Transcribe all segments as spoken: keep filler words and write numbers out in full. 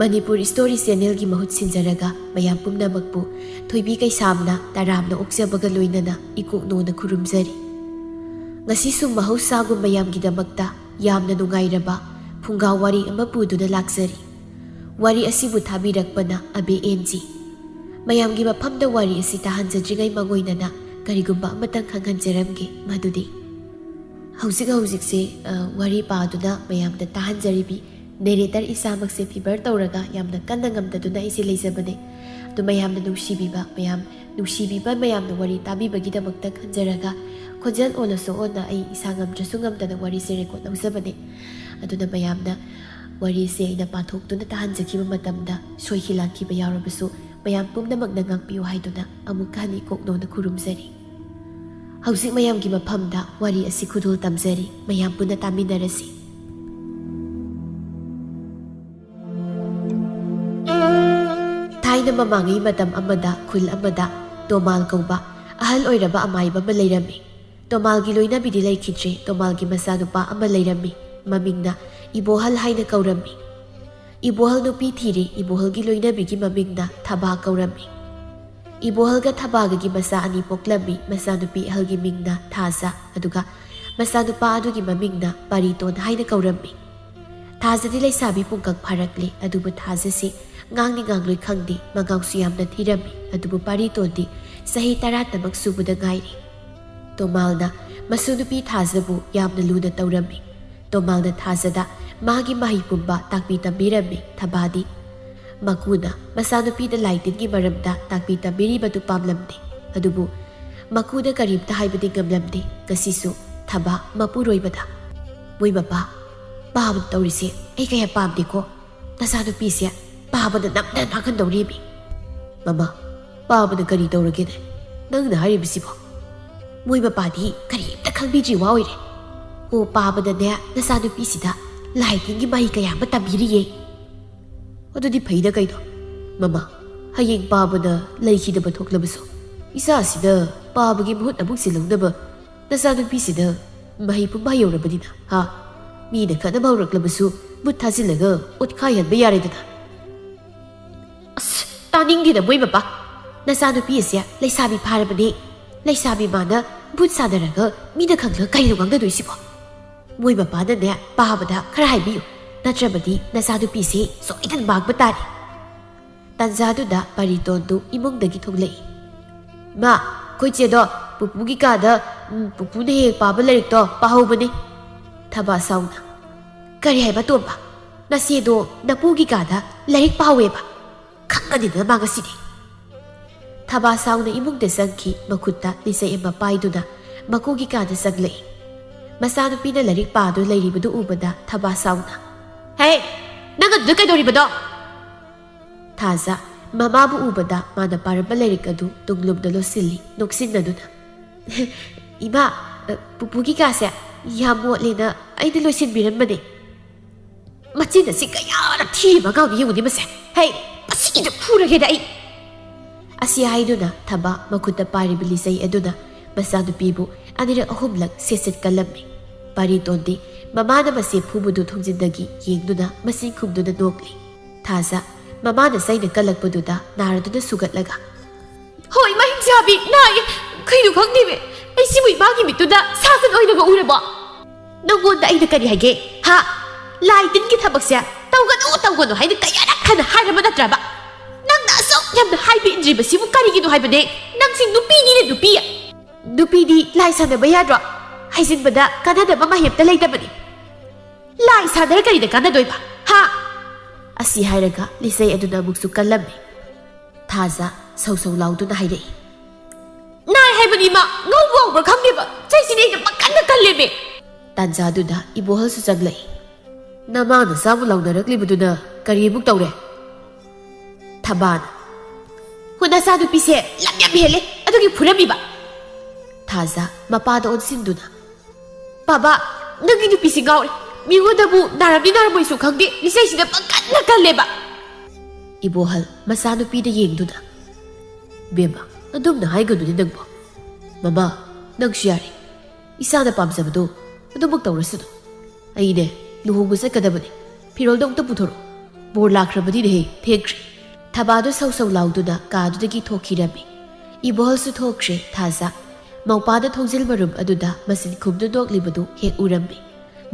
Manipur story ꯆꯦꯅꯦꯜꯒꯤ ꯃꯍꯨꯠ ꯁꯤꯟꯖꯔꯒ ꯃꯌꯥꯝ ꯄꯨꯝꯅꯃꯛꯄꯨ ꯊꯣꯏꯕꯤ ꯀꯩꯁꯥꯝꯅ ꯇꯔꯥꯝꯅ ꯑꯣꯛꯆꯕꯒ ꯂꯣꯏꯅꯅ ꯏꯀꯣꯛꯅꯣꯅ ꯈꯨꯔꯨꯝꯖꯔꯤ꯫ ꯉꯁꯤꯁꯨ ꯃꯍꯧꯁꯥꯒꯨꯝ ꯃꯌꯥꯝꯒꯤꯗꯃꯛꯇ ꯌꯥꯝꯅ ꯅꯨꯡꯉꯥꯏꯔꯕ ꯐꯨꯡꯒꯥ ꯋꯥꯔꯤ ꯑꯃ ꯄꯨꯗꯨꯅ ꯂꯥꯛꯆꯔꯤ꯫ ꯋꯥꯔꯤ ꯑꯁꯤꯕꯨ ꯊꯥꯕꯤꯔꯛꯄꯅ ꯑꯕꯦ ꯑꯦꯟ ꯖꯤ꯫ ꯃꯌꯥꯝꯒꯤ ꯃꯐꯝꯗ ꯋꯥꯔꯤ ꯑꯁꯤ ꯇꯥꯍꯟꯖꯗ꯭ꯔꯤꯉꯩ ꯃꯥꯡꯑꯣꯏꯅꯅ ꯀꯔꯤꯒꯨꯝꯕ ꯑꯃꯇꯪ ꯈꯪꯍꯟꯖꯔꯝꯒꯦ, ꯃꯗꯨꯗꯤ ꯍꯧꯖꯤꯛ ꯍꯧꯖꯤꯛꯁꯦ, ꯑ, ꯋꯥꯔꯤ ꯄꯥꯗꯨꯅ ꯃꯌꯥꯝꯗ ꯇꯥꯍꯟꯖꯔꯤꯕꯤ ꯅꯦꯔꯦꯇꯔ ꯏꯁꯥꯃꯛꯁꯦ ꯐꯤꯚꯔ ꯇꯧꯔꯒ ꯌꯥꯝꯅ ꯀꯟꯅ ꯉꯝꯗꯗꯨꯅ ꯑꯩꯁꯦ ꯂꯩꯖꯕꯅꯦ꯫ ꯑꯗꯨ ꯃꯌꯥꯝꯅ ꯅꯨꯡꯁꯤꯕꯤꯕ, ꯃꯌꯥꯝ ꯅꯨꯡꯁꯤꯕꯤꯕ ꯃꯌꯥꯝꯅ ꯋꯥꯔꯤ ꯇꯥꯕꯤꯕꯒꯤꯗꯃꯛꯇ ꯈꯟꯖꯔꯒ, ꯈꯣꯟꯖꯦꯜ ꯑꯣꯜꯂꯁꯨ ꯑꯣꯟꯅ ꯑꯩ ꯏꯁꯥ ꯉꯝꯗ꯭ꯔꯁꯨ ꯉꯝꯗꯅ ꯋꯥꯔꯤꯁꯦ ꯔꯦꯀꯣꯔꯗ ꯂꯧꯖꯕꯅꯦ꯫ ꯑꯗꯨꯅ ꯃꯌꯥꯝꯅ ꯋꯥꯔꯤꯁꯦ ꯑꯩꯅ ꯄꯥꯊꯣꯛꯇꯨꯅ ꯇꯥꯍꯟꯖꯈꯤꯕ ꯃꯇꯝꯗ ꯁꯣꯏꯈꯤ ꯂꯥꯛꯈꯤꯕ ꯌꯥꯎꯔꯕꯁꯨ ꯃꯌꯥꯝ ꯄꯨꯝꯅꯃꯛꯅ ꯉꯥꯛꯄꯤꯌꯨ ꯍꯥꯏꯗꯨꯅ ꯑꯃꯨꯛꯀ ꯍꯟꯅ ꯏꯀꯣꯛꯅꯣꯅ ꯈꯨꯔꯨꯝꯖꯔꯤ꯫ ꯍꯧꯖꯤꯛ ꯃꯌꯥꯝꯒꯤ ꯃꯐꯝꯗ ꯋꯥꯔꯤ ꯑꯁꯤ ꯈꯨꯗꯣꯜ ꯇꯝꯖꯔꯤ, ꯃꯌꯥꯝ ꯄꯨꯟꯅ ꯇꯥꯃꯤꯟꯅꯔꯁꯤ꯫ ꯊꯥꯏꯅ ꯃꯃꯥꯡꯉꯩ ꯃꯇꯝ ꯑꯃꯗ ꯈꯨꯜ ꯑꯃꯗ ꯇꯣꯃꯥꯜ ꯀꯧꯕ ꯑꯍꯜ ꯑꯣꯏꯔꯕ ꯑꯃꯥꯏꯕ ꯑꯃ ꯂꯩꯔꯝꯃꯤ꯫ ꯇꯣꯃꯥꯜꯒꯤ ꯂꯣꯏꯅꯕꯤꯗꯤ ꯂꯩꯈꯤꯗ꯭ꯔꯦ꯫ ꯇꯣꯃꯥꯜꯒꯤ ꯃꯆꯥꯅꯨꯄꯥ ꯑꯃ ꯂꯩꯔꯝꯃꯤ꯫ ꯃꯃꯤꯡꯅ ꯏꯕꯣꯍꯜ ꯍꯥꯏꯅ ꯀꯧꯔꯝꯃꯤ꯫ ꯏꯕꯣꯍꯜ ꯅꯨꯄꯤ ꯊꯤꯔꯦ꯫ ꯏꯕꯣꯍꯜꯒꯤ ꯂꯣꯏꯅꯕꯤꯒꯤ ꯃꯃꯤꯡꯅ ꯊꯕꯥ ꯀꯧꯔꯝꯃꯤ꯫ ꯏꯕꯣꯍꯜꯒ ꯊꯕꯥꯒꯒꯤ ꯃꯆꯥ ꯑꯅꯤ ꯄꯣꯛꯂꯝꯃꯤ꯫ ꯃꯆꯥꯅꯨꯄꯤ ꯑꯍꯜꯒꯤ ꯃꯤꯡꯅ ꯊꯥꯖ, ꯑꯗꯨꯒ ꯃꯆꯥꯅꯨꯄꯥ ꯑꯗꯨꯒꯤ ꯃꯃꯤꯡꯅ ꯄꯥꯔꯤꯇꯣꯟ ꯍꯥꯏꯅ ꯀꯧꯔꯝꯃꯤ꯫ ꯊꯥꯖꯗꯤ ꯂꯩꯁꯥꯕꯤ ꯄꯨꯡꯀꯛ ꯐꯥꯔꯛꯂꯦ, ꯑꯗꯨꯕꯨ ꯊꯥꯖꯁꯤ ꯉꯥꯡꯅꯤ ꯉꯥꯡꯂꯣꯏ ꯈꯪꯗꯦ, ꯃꯉꯥꯎꯁꯨ ꯌꯥꯝꯅ ꯊꯤꯔꯝꯃꯤ꯫ ꯑꯗꯨꯕꯨ ꯄꯥꯔꯤꯇꯣꯟꯗꯤ ꯆꯍꯤ ꯇꯔꯥꯇꯃꯛ ꯁꯨꯕꯗ ꯉꯥꯏꯔꯤ꯫ ꯇꯣꯃꯥꯜꯅ ꯃꯁꯨ ꯅꯨꯄꯤ ꯊꯥꯖꯕꯨ ꯌꯥꯝꯅ ꯂꯨꯅ ꯇꯧꯔꯝꯃꯤ꯫ ꯇꯣꯃꯥꯜꯅ ꯊꯥꯖꯗ ꯃꯥꯒꯤ ꯃꯍꯩ ꯄꯨꯝꯕ ꯇꯥꯛꯄꯤ ꯇꯝꯕꯤꯔꯝꯃꯤ꯫ ꯊꯕꯥꯗꯤ ꯃꯀꯨꯅ ꯃꯆꯥꯅꯨꯄꯤꯗ ꯂꯥꯏ ꯇꯤꯟꯒꯤ ꯃꯔꯝꯗ ꯇꯥꯛꯄꯤ ꯇꯝꯕꯤꯔꯤꯕꯗꯨ ꯄꯥꯝꯂꯝꯗꯦ꯫ ꯑꯗꯨꯕꯨ ꯃꯀꯨꯗ ꯀꯔꯤꯝꯇ ꯍꯥꯏꯕꯗꯤ ꯉꯝꯂꯝꯗꯦ꯫ ꯉꯁꯤꯁꯨ ꯊꯕꯥ ꯃꯄꯨꯔꯣꯏꯕꯗ, "ꯃꯣꯏ ꯃꯄꯥ, ꯄꯥꯕ ꯇꯧꯔꯤꯁꯦ ꯑꯩ ꯀꯌꯥ ꯄꯥꯝꯗꯦꯀꯣ꯫ ꯅꯆꯥꯅꯨꯄꯤꯁꯦ ꯄꯥꯕꯅ ꯅꯝꯗꯅ ꯐꯥꯍꯟꯗꯧꯔꯤꯃꯤ꯫" "ꯃꯃꯥ, ꯄꯥꯕꯅ ꯀꯔꯤ ꯇꯧꯔꯒꯦꯅꯦ? ꯅꯪꯅ ꯍꯥꯏꯔꯤꯕꯁꯤꯕꯣ?" "ꯃꯣꯏ ꯃꯄꯥꯗꯤ ꯀꯔꯤꯝꯇ ꯈꯪꯕꯤꯗ꯭ꯔꯤ ꯋꯥ ꯑꯣꯏꯔꯦ꯫ ꯑꯣ, ꯄꯥꯕꯅꯅꯦ ꯅꯆꯥꯅꯨꯄꯤꯁꯤꯗ ꯂꯥꯏ ꯇꯤꯟꯒꯤ ꯃꯍꯩ ꯀꯌꯥ ꯑꯃ ꯇꯝꯕꯤꯔꯤꯌꯦ꯫" "ꯑꯗꯨꯗꯤ ꯐꯩꯗ ꯀꯩꯅꯣ꯫ ꯃꯃꯥ, ꯍꯌꯦꯡ ꯄꯥꯕꯅ ꯂꯩꯈꯤꯗꯕ ꯊꯣꯛꯂꯕꯁꯨ ꯏꯆꯥꯁꯤꯗ ꯄꯥꯕꯒꯤ ꯃꯍꯨꯠ ꯑꯃꯨꯛ ꯁꯤꯜꯍꯧꯅꯕ ꯅꯆꯥꯅꯨꯄꯤꯁꯤꯗ ꯃꯍꯩ ꯄꯨꯝꯕ ꯌꯧꯔꯕꯅꯤꯅ, ꯍꯥ? ꯃꯤꯅ ꯈꯠꯅꯕ ꯍꯧꯔꯛꯂꯕꯁꯨ ꯃꯨꯠ ꯊꯥꯖꯤꯜꯂꯒ ꯑꯣꯠꯈꯥꯏꯍꯟꯕ ꯌꯥꯔꯦꯗꯅ꯫" ꯇꯥꯅꯤꯡꯗꯦꯗ ꯃꯣꯏ ꯃꯄꯥ꯫ ꯅꯆꯥꯅꯨꯄꯤ ꯑꯁꯦ ꯂꯩꯁꯥꯕꯤ ꯐꯥꯔꯕꯅꯦ꯫ ꯂꯩꯁꯥꯕꯤ ꯃꯥꯅ ꯚꯨꯠ ꯁꯥꯟꯅꯔꯒ ꯃꯤꯅ ꯈꯪꯂꯒ ꯀꯩꯅꯣ ꯉꯥꯡꯅꯗꯣꯏꯁꯤꯕꯣ? ꯃꯣꯏ ꯃꯄꯥꯅꯅꯦ ꯄꯥꯕꯗ ꯈꯔ ꯍꯥꯏꯕꯤꯌꯨ, ꯅꯠꯇ꯭ꯔꯕꯗꯤ ꯅꯆꯥꯅꯨꯄꯤꯁꯦ ꯁꯣꯏꯗꯅ ꯃꯥꯡꯕ ꯇꯥꯔꯦ꯫ ꯇꯥꯟꯖꯥꯗꯨꯗ ꯄꯥꯔꯤꯇꯣꯟꯗꯨ ꯏꯃꯨꯡꯗꯒꯤ ꯊꯣꯛꯂꯛꯏ꯫ "ꯏꯃꯥ, ꯑꯩꯈꯣꯏ ꯆꯦꯗꯣ ꯄꯨꯄꯨꯒꯤ ꯀꯥꯗ, ꯎꯝ, ꯄꯨꯄꯨꯅ ꯍꯦꯛ ꯍꯦꯛ ꯄꯥꯕ ꯂꯥꯏꯔꯤꯛꯇꯣ ꯄꯥꯍꯧꯕꯅꯦ꯫" ꯊꯕꯥ ꯁꯥꯎꯅ, "ꯀꯔꯤ ꯍꯥꯏꯕ ꯇꯣꯝꯕ? ꯅꯆꯦꯗꯣ ꯅꯄꯨꯒꯤ ꯀꯥꯗ ꯂꯥꯏꯔꯤꯛ ꯄꯥꯍꯧꯋꯦꯕ? ꯈꯪꯒꯅꯤꯗꯅ ꯃꯥ ꯉꯁꯤꯗꯤ꯫" ꯊꯕꯥ ꯁꯥꯎꯅ ꯏꯃꯨꯡꯗ ꯆꯪꯈꯤ, ꯃꯈꯨꯠꯇ ꯂꯤꯆꯩ ꯑꯃ ꯄꯥꯏꯗꯨꯅ ꯃꯀꯨꯒꯤ ꯀꯥꯗ ꯆꯪꯂꯛꯏ꯫ ꯃꯆꯥꯅꯨꯄꯤꯅ ꯂꯥꯏꯔꯤꯛ ꯄꯥꯗꯨꯅ ꯂꯩꯔꯤꯕꯗꯨ ꯎꯕꯗ ꯊꯕꯥ ꯁꯥꯎꯅ, "ꯍꯦ, ꯅꯪ ꯑꯗꯨꯗ ꯀꯩꯗꯧꯔꯤꯕꯅꯣ?" ꯊꯥꯖ ꯃꯃꯥꯕꯨ ꯎꯕꯗ ꯃꯥꯅ ꯄꯥꯔꯝꯕ ꯂꯥꯏꯔꯤꯛ ꯑꯗꯨ ꯇꯨꯡꯂꯣꯝꯗ ꯂꯣꯠꯁꯤꯜꯂꯤ, ꯅꯣꯛꯁꯤꯟꯅꯗꯨꯅ꯫ "ꯏꯃꯥ, ꯄꯨꯄꯨꯒꯤ ꯀꯥꯁꯦ ꯌꯥꯝ ꯃꯣꯠꯂꯦꯅ ꯑꯩꯅ ꯂꯣꯏꯁꯤꯟꯕꯤꯔꯝꯕꯅꯦ꯫" "ꯃꯆꯤꯟ ꯑꯁꯤ ꯀꯌꯥꯔꯛ ꯊꯤꯔꯤꯕ ꯑꯉꯥꯡꯅꯣ ꯌꯦꯡꯉꯨꯅꯦ ꯃꯁꯦ꯫ ꯍꯩ, ꯃꯁꯤꯒꯤꯗ ꯐꯨꯔꯒꯦꯗ ꯑꯩ!" ꯑꯁꯤ ꯍꯥꯏꯗꯨꯅ ꯊꯕꯥ ꯃꯈꯨꯠꯇ ꯄꯥꯏꯔꯤꯕ ꯂꯤꯆꯩ ꯑꯗꯨꯅ ꯃꯆꯥꯅꯨꯄꯤꯕꯨ ꯑꯅꯤꯔꯛ ꯑꯍꯨꯝꯂꯛ ꯁꯦꯠ ꯁꯦꯠ ꯀꯜꯂꯝꯃꯤ꯫ ꯄꯥꯔꯤꯇꯣꯟꯗꯤ ꯃꯃꯥꯅ ꯃꯆꯦ ꯐꯨꯕꯗꯨ ꯊꯣꯡꯖꯤꯟꯗꯒꯤ ꯌꯦꯡꯗꯨꯅ ꯃꯆꯤꯟ ꯈꯨꯝꯗꯨꯅ ꯅꯣꯛꯂꯤ꯫ ꯊꯥꯖ ꯃꯃꯥꯅ ꯆꯩꯅ ꯀꯜꯂꯛꯄꯗꯨꯗ ꯅꯥꯔꯗꯨꯅ ꯁꯨꯒꯠꯂꯒ, "ꯍꯣꯏ, ꯃꯍꯤꯛ ꯆꯥꯕꯤ, ꯅꯥꯏꯌꯦ꯫ ꯀꯩꯅꯣ ꯈꯪꯗꯦꯃꯦ꯫ ꯑꯩ ꯁꯤꯕꯨ ꯏꯃꯥꯒꯤ ꯃꯤꯠꯇꯨꯗ ꯁꯥ ꯁꯟ ꯑꯣꯏꯅꯒ ꯎꯔꯕꯣ? ꯅꯪꯉꯣꯟꯗ ꯑꯩꯅ ꯀꯔꯤ ꯍꯥꯏꯒꯦ? ꯍꯥ? ꯂꯥꯏ ꯇꯤꯟꯒꯤ ꯊꯕꯛꯁꯦ ꯇꯧꯒꯅꯨ, ꯇꯧꯒꯅꯨ ꯍꯥꯏꯅ ꯀꯌꯥꯔꯛ ꯍꯟꯅ ꯍꯥꯏꯔꯕ ꯅꯠꯇ꯭ꯔꯕ? ꯅꯪꯅ ꯑꯁꯨꯛ ꯌꯥꯝꯅ ꯍꯥꯏꯕ ꯏꯟꯗ꯭ꯔꯤꯕꯁꯤꯕꯨ ꯀꯔꯤꯒꯤꯅꯣ ꯍꯥꯏꯕꯅꯦ? ꯅꯪꯁꯤ ꯅꯨꯄꯤꯅꯤꯅꯦ, ꯅꯨꯄꯤ꯫ ꯅꯨꯄꯤꯗꯤ ꯂꯥꯏ ꯁꯥꯟꯅꯕ ꯌꯥꯗ꯭ꯔꯣ? ꯍꯩꯖꯤꯟꯕꯗ ꯀꯥꯟꯅꯗꯕ ꯃꯍꯩ ꯑꯝꯇ ꯂꯩꯇꯕꯅꯤ꯫ ꯂꯥꯏ ꯁꯥꯟꯅꯔ ꯀꯔꯤꯗ ꯀꯥꯟꯅꯗꯣꯏꯕ? ꯍꯥ?" ꯑꯁꯤ ꯍꯥꯏꯔꯒ ꯂꯤꯆꯩ ꯑꯗꯨꯅ ꯑꯃꯨꯛꯁꯨ ꯀꯜꯂꯝꯃꯤ꯫ ꯊꯥꯖ ꯁꯧ ꯁꯧ ꯂꯥꯎꯗꯨꯅ ꯍꯥꯏꯔꯛꯏ, "ꯅꯥꯏ ꯍꯥꯏꯕꯅꯤ ꯏꯃꯥ, ꯉꯧꯕ ꯍꯧꯕ꯭ꯔꯥ ꯈꯪꯗꯦꯕ, ꯆꯩꯁꯤꯅ ꯑꯩꯅ ꯄꯪꯀꯟꯗ ꯀꯜꯂꯦꯃꯦ!" ꯇꯥꯟꯖꯥꯗꯨꯗ ꯏꯕꯣꯍꯜꯁꯨ ꯆꯪꯂꯛꯏ꯫ "ꯅꯃꯥ ꯅꯆꯥꯕꯨ ꯂꯥꯎꯅꯔꯛꯂꯤꯕꯗꯨꯅ ꯀꯔꯤ ꯑꯃꯨꯛ ꯇꯧꯔꯦ?" ꯊꯕꯥꯅ, "ꯍꯣ, ꯅꯆꯥꯅꯨꯄꯤꯁꯦ ꯂꯝ ꯌꯥꯝ ꯍꯦꯜꯂꯦ, ꯑꯗꯨꯒꯤ ꯐꯨꯔꯝꯃꯤꯕ꯫" ꯊꯥꯖ ꯃꯄꯥꯗ ꯑꯣꯟꯁꯤꯟꯗꯨꯅ, "ꯕꯥꯕꯥ, ꯅꯪꯒꯤ ꯅꯨꯄꯤꯁꯤ ꯉꯥꯎꯔꯦ꯫ ꯃꯤꯉꯣꯟꯗꯕꯨ ꯅꯥꯔꯝꯅꯤ ꯅꯥꯔꯝꯃꯣꯏꯁꯨ ꯈꯪꯗꯦ, ꯂꯤꯆꯩꯁꯤꯅ ꯄꯪꯀꯟꯗ ꯀꯜꯂꯦꯕ꯫" ꯏꯕꯣꯍꯜ ꯃꯆꯥꯅꯨꯄꯤꯗ ꯌꯦꯡꯗꯨꯅ, "ꯕꯦꯝꯃ, ꯑꯗꯨꯝꯅ ꯍꯥꯏꯒꯅꯨꯅꯦ ꯅꯪꯕꯣ꯫ ꯃꯃꯥ, ꯅꯪꯁꯨ ꯌꯥꯔꯦ꯫ ꯏꯆꯥꯅ ꯄꯥꯝꯖꯕꯗꯣ ꯑꯗꯨꯃꯛ ꯇꯧꯔꯁꯅꯨ꯫ ꯑꯩꯅꯦ, ꯂꯨꯍꯣꯡꯕ ꯆꯠꯀꯗꯕꯅꯦ꯫ ꯐꯤꯔꯣꯜꯗꯣ ꯑꯝꯇ ꯄꯨꯊꯣꯔꯛꯑꯣ꯫ ꯕꯣꯔ ꯂꯥꯛꯈ꯭ꯔꯕꯅꯤꯅꯦꯍꯦ, ꯊꯦꯡꯈ꯭ꯔꯦ꯫" ꯊꯕꯥꯗꯨ ꯁꯧ ꯁꯧ ꯂꯥꯎꯗꯨꯅ ꯀꯥꯗꯨꯗꯒꯤ ꯊꯣꯛꯈꯤꯔꯝꯃꯤ꯫ ꯏꯕꯣꯍꯜꯁꯨ ꯊꯣꯛꯈ꯭ꯔꯦ ꯊꯥꯖ꯫ ꯃꯧꯄꯥꯗ ꯊꯣꯡꯖꯤꯜ ꯃꯔꯨꯝ ꯑꯗꯨꯗ ꯃꯆꯤꯟ ꯈꯨꯝꯗꯨ ꯅꯣꯛꯂꯤꯕꯗꯨ ꯍꯦꯛ ꯎꯔꯝꯃꯤ꯫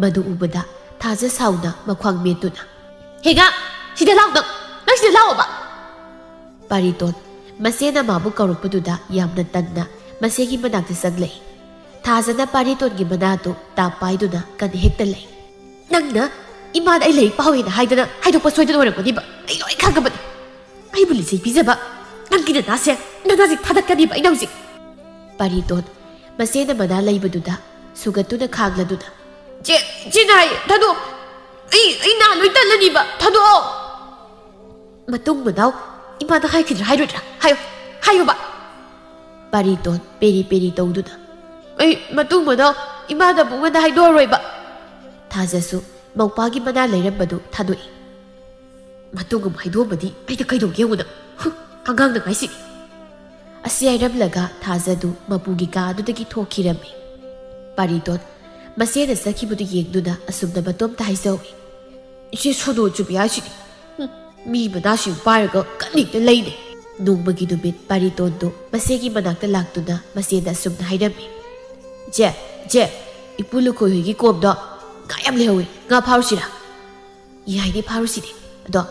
ꯃꯗꯨ ꯎꯕꯗ ꯊꯥꯖ ꯁꯥꯎꯅ ꯃꯈ꯭ꯋꯥꯡ ꯃꯦꯠꯇꯨꯅ, "ꯍꯦꯒꯥ, ꯁꯤꯗ ꯂꯥꯎ ꯅꯪ! ꯅꯪ ꯁꯤꯗ ꯂꯥꯛꯑꯣꯕ!" ꯄꯥꯔꯤꯇꯣꯟ ꯃꯆꯦꯅ ꯃꯥꯕꯨ ꯀꯧꯔꯛꯄꯗꯨꯗ ꯌꯥꯝꯅ ꯇꯟꯅ ꯃꯆꯦꯒꯤ ꯃꯅꯥꯛꯇ ꯆꯪꯂꯛꯏ꯫ ꯊꯥꯖꯅ ꯄꯥꯔꯤꯇꯣꯟꯒꯤ ꯃꯅꯥꯗꯨ ꯇꯥꯞ ꯄꯥꯏꯗꯨꯅ ꯀꯟꯅ ꯍꯦꯛꯇ ꯂꯩ꯫ "ꯅꯪꯅ ꯏꯃꯥꯗ ꯑꯩ ꯂꯥꯏꯔꯤꯛ ꯄꯥꯎꯋꯦꯅ ꯍꯥꯏꯗꯅ ꯍꯥꯏꯗꯣꯛꯄ ꯁꯣꯏꯗꯅ ꯑꯣꯏꯔꯝꯒꯅꯤꯕ꯫ ꯑꯩ ꯂꯣꯏ ꯈꯪꯉꯕꯅꯤ꯫ ꯑꯩꯕꯨ ꯂꯤꯆꯩ ꯄꯤꯖꯕ ꯅꯪꯒꯤ ꯅꯅꯥꯁꯦ, ꯅꯅꯥꯁꯦ ꯊꯥꯗꯠꯀꯅꯤꯕ ꯑꯩꯅ ꯍꯧꯖꯤꯛ!" ꯄꯥꯔꯤꯇꯣꯟ ꯃꯆꯦꯅ ꯃꯅꯥ ꯂꯩꯕꯗꯨꯗ ꯁꯨꯒꯠꯇꯨꯅ ꯈꯥꯡꯂꯗꯨꯅ, "ꯆꯦ, ꯆꯦꯅ ꯍꯥꯏꯌꯦ, ꯊꯥꯗꯣꯛꯑꯣ꯫ ꯑꯩ, ꯑꯩ ꯅꯥ ꯂꯣꯏ ꯇꯜꯂꯅꯤꯕ, ꯊꯥꯗꯣꯛꯑꯣ!" "ꯃꯇꯨꯡ ꯃꯅꯥꯎ ꯏꯃꯥꯗ ꯍꯥꯏꯈꯤꯗ꯭ꯔꯥ ꯍꯥꯏꯔꯣꯏꯗ꯭ꯔꯥ? ꯍꯥꯏꯌꯣ, ꯍꯥꯏꯌꯣꯕ!" ꯄꯥꯔꯤꯇꯣꯟ ꯄꯦꯔꯤ ꯄꯦꯔꯤ ꯇꯧꯗꯨꯅ, "ꯑꯩ ꯃꯇꯨꯡ ꯃꯅꯥꯎ ꯏꯃꯥꯗ ꯑꯃꯨꯛ ꯍꯟꯅ ꯍꯥꯏꯗꯣꯛꯑꯔꯣꯏꯕ!" ꯊꯥꯖꯁꯨ ꯃꯧꯄꯥꯒꯤ ꯃꯅꯥ ꯂꯩꯔꯝꯕꯗꯨ ꯊꯥꯗꯣꯛꯏ꯫ "ꯃꯇꯨꯡ ꯑꯃꯨꯛ ꯍꯥꯏꯗꯣꯛꯑꯝꯃꯗꯤ ꯑꯩꯅ ꯀꯩꯗꯧꯒꯦ ꯌꯦꯡꯉꯨ ꯅꯪ꯫ ꯍꯨꯝ, ꯑꯉꯥꯡꯗ ꯉꯥꯏꯁꯤꯅꯤ!" ꯑꯁꯤ ꯍꯥꯏꯔꯝꯂꯒ ꯊꯥꯖꯗꯨ ꯃꯄꯨꯒꯤ ꯀꯥ ꯑꯗꯨꯗꯒꯤ ꯊꯣꯛꯈꯤꯔꯝꯃꯤ꯫ ꯄꯥꯔꯤꯇꯣꯟ ꯃꯆꯦꯅ ꯆꯠꯈꯤꯕꯗꯨ ꯌꯦꯡꯗꯨꯅ ꯑꯁꯨꯝꯅ ꯃꯇꯣꯝꯇ ꯍꯥꯏꯖꯍꯧꯏ, "ꯏꯆꯦ ꯁꯣꯅꯣ ꯆꯨꯕꯤ ꯍꯥꯏꯁꯤꯗꯤ꯫ ꯍꯨꯝ, ꯃꯤ ꯃꯅꯥꯁꯤꯡ ꯄꯥꯏꯔꯒ ꯀꯟꯅ ꯍꯦꯛꯇ ꯂꯩꯅꯦ!" ꯅꯣꯡꯃꯒꯤ ꯅꯨꯃꯤꯠ ꯄꯥꯔꯤꯇꯣꯟꯗꯨ ꯃꯆꯦꯒꯤ ꯃꯅꯥꯛꯇ ꯂꯥꯛꯇꯨꯅ ꯃꯆꯦꯗ ꯑꯁꯨꯝꯅ ꯍꯥꯏꯔꯝꯃꯤ, "ꯏꯆꯦ, ꯏꯆꯦ, ꯏꯄꯨ ꯂꯨꯈꯣꯏ ꯍꯣꯏꯒꯤ ꯀꯣꯝꯗꯣ ꯉꯥ ꯌꯥꯝ ꯂꯩꯍꯧꯋꯤ, ꯉꯥ ꯐꯥꯔꯨꯁꯤꯔꯥ?" "ꯌꯥꯏꯅꯦ, ꯐꯥꯔꯨꯁꯤꯅꯦ꯫ ꯑꯗꯣ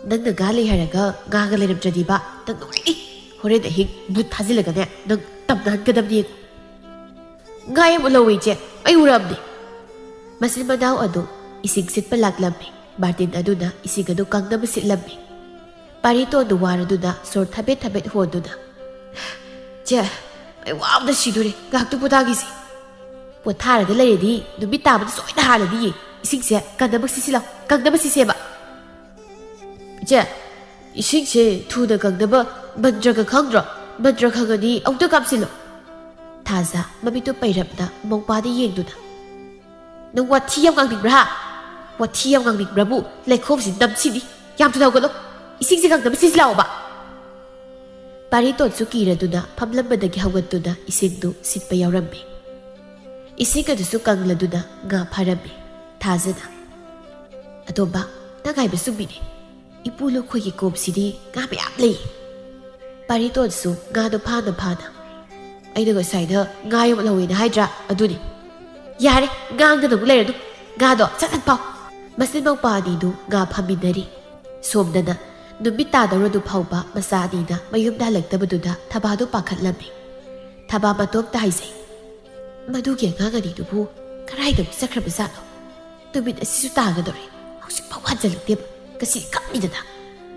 ꯅꯪꯅ ꯉꯥ ꯂꯩ ꯍꯥꯏꯔꯒ ꯉꯥꯒ ꯂꯩꯔꯝꯗ꯭ꯔꯗꯤꯕ ꯅꯪ ꯅꯨꯡꯉꯥꯏꯅꯤ꯫ ꯍꯣꯔꯦꯟ ꯑꯍꯤꯡ ꯕꯨꯠ ꯊꯥꯖꯤꯜꯂꯒꯅꯦ ꯅꯪ ꯇꯝꯅꯍꯟꯒꯗꯕꯅꯤ ꯌꯦꯡꯉꯨ꯫" "ꯉꯥ ꯌꯥꯝ ꯎꯍꯧꯋꯤ ꯏꯆꯦ, ꯑꯩ ꯎꯔꯝꯅꯤ꯫" ꯃꯆꯤꯟ ꯃꯅꯥꯎ ꯑꯗꯨ ꯏꯁꯤꯡ ꯁꯤꯠꯄ ꯂꯥꯛꯂꯝꯃꯤ꯫ ꯕꯥꯔꯇꯤꯟ ꯑꯗꯨꯅ ꯏꯁꯤꯡ ꯑꯗꯨ ꯀꯪꯅꯕ ꯁꯤꯠꯂꯝꯃꯤ꯫ ꯄꯥꯔꯤꯇꯣꯟꯗꯨ ꯋꯥꯔꯗꯨꯅ ꯁꯣꯔ ꯊꯕꯦꯠ ꯊꯕꯦꯠ ꯍꯣꯟꯗꯨꯅ, "ꯆꯦ, ꯑꯩ ꯋꯥꯕꯗ ꯁꯤꯗꯣꯔꯦ, ꯉꯥꯏꯍꯥꯛꯇ ꯄꯣꯊꯥꯈꯤꯁꯤ꯫" "ꯄꯣꯊꯥꯔꯒ ꯂꯩꯔꯗꯤ ꯅꯨꯃꯤꯠ ꯇꯥꯕꯗ ꯁꯣꯏꯅ ꯍꯥꯜꯂꯅꯤꯌꯦ꯫ ꯏꯁꯤꯡꯁꯦ ꯀꯪꯅꯕ ꯁꯤꯠꯁꯤ ꯂꯥꯎ, ꯀꯪꯅꯕ ꯁꯤꯠꯁꯦꯕ꯫" "ꯏꯆꯦ, ꯏꯁꯤꯡꯁꯦ ꯊꯨꯅ ꯀꯪꯅꯕ ꯃꯟꯇ꯭ꯔꯒ ꯈꯪꯗ꯭ꯔꯣ? ꯃꯟꯇ꯭ꯔ ꯈꯪꯉꯗꯤ ꯑꯃꯨꯛꯇ ꯀꯥꯝꯁꯤꯜꯂꯣ꯫" ꯊꯥꯖ ꯃꯃꯤꯠꯇꯨ ꯄꯩꯔꯞꯅ ꯃꯧꯄꯥꯗ ꯌꯦꯡꯗꯨꯅ, "ꯅꯪ ꯋꯥꯊꯤ ꯌꯥꯝ ꯉꯥꯡꯅꯤꯡꯕ꯭ꯔꯥ ꯍꯥ? ꯋꯥꯊꯤ ꯌꯥꯝ ꯉꯥꯡꯅꯤꯡꯕ꯭ꯔꯥꯕꯨ? ꯂꯩꯈꯣꯝꯁꯤ ꯅꯝꯁꯤꯅꯤ꯫ ꯌꯥꯝ ꯊꯨꯅ ꯍꯧꯒꯠꯂꯣ꯫ ꯏꯁꯤꯡꯁꯦ ꯀꯪꯅꯕ ꯁꯤꯠꯁꯤ ꯂꯥꯛꯑꯣꯕ꯫" ꯄꯥꯔꯤꯇꯣꯟꯁꯨ ꯀꯤꯔꯗꯨꯅ ꯐꯝꯂꯝꯕꯗꯒꯤ ꯍꯧꯒꯠꯇꯨꯅ ꯏꯁꯤꯡꯗꯨ ꯁꯤꯠꯄ ꯌꯥꯎꯔꯝꯃꯤ꯫ ꯏꯁꯤꯡ ꯑꯗꯨꯁꯨ ꯀꯪꯂꯗꯨꯅ ꯉꯥ ꯐꯥꯔꯝꯃꯤ꯫ ꯊꯥꯖꯅ, "ꯑꯇꯣꯝꯕ, ꯅꯪ ꯍꯥꯏꯕ ꯆꯨꯝꯃꯤꯅꯦ꯫ "ꯏꯄꯨ ꯂꯨꯈꯣꯏꯒꯤ ꯀꯣꯝꯁꯤꯗꯤ ꯉꯥ ꯃꯌꯥꯝ ꯂꯩ꯫" ꯄꯥꯔꯤꯇꯣꯟꯁꯨ ꯉꯥꯗꯣ ꯐꯥꯅ ꯐꯥꯅ, "ꯑꯩꯅ ꯉꯁꯥꯏꯗ ꯉꯥ ꯌꯣꯛꯍꯧꯋꯦꯅ ꯍꯥꯏꯗ꯭ꯔꯥ? ꯑꯗꯨꯅꯤ꯫" "ꯌꯥꯔꯦ, ꯉꯥꯡꯗꯅ ꯑꯃꯨꯛ ꯂꯩꯔꯅꯨ꯫ ꯉꯥꯗꯣ ꯁꯠ ꯁꯠ ꯐꯥꯎ꯫" ꯃꯆꯤꯟ ꯃꯧꯄꯥ ꯑꯅꯤꯗꯨ ꯉꯥ ꯐꯥꯃꯤꯟꯅꯔꯤ꯫ ꯁꯣꯝꯗꯅ ꯅꯨꯃꯤꯠ ꯇꯥꯗꯧꯔꯗꯨ ꯐꯥꯎꯕ ꯃꯆꯥ ꯑꯅꯤꯅ ꯃꯌꯨꯝꯗ ꯍꯜꯂꯛꯇꯕꯗꯨꯗ ꯊꯕꯥꯗꯨ ꯄꯥꯈꯠꯂꯝꯃꯤ꯫ ꯊꯕꯥ ꯃꯇꯣꯝꯇ ꯍꯥꯏꯖꯩ, "ꯃꯗꯨꯒꯤ ꯑꯉꯥꯡ ꯑꯅꯤꯗꯨꯕꯨ ꯀꯗꯥꯏꯗꯕꯨ ꯆꯠꯈ꯭ꯔꯕꯖꯥꯠꯅꯣ? ꯅꯨꯃꯤꯠ ꯑꯁꯤꯁꯨ ꯇꯥꯒꯗꯧꯔꯦ, ꯍꯧꯖꯤꯛꯐꯥꯎ ꯍꯟꯖꯜꯂꯛꯇꯦꯕ꯫ ꯉꯁꯤ ꯀꯞꯅꯤꯗꯅ꯫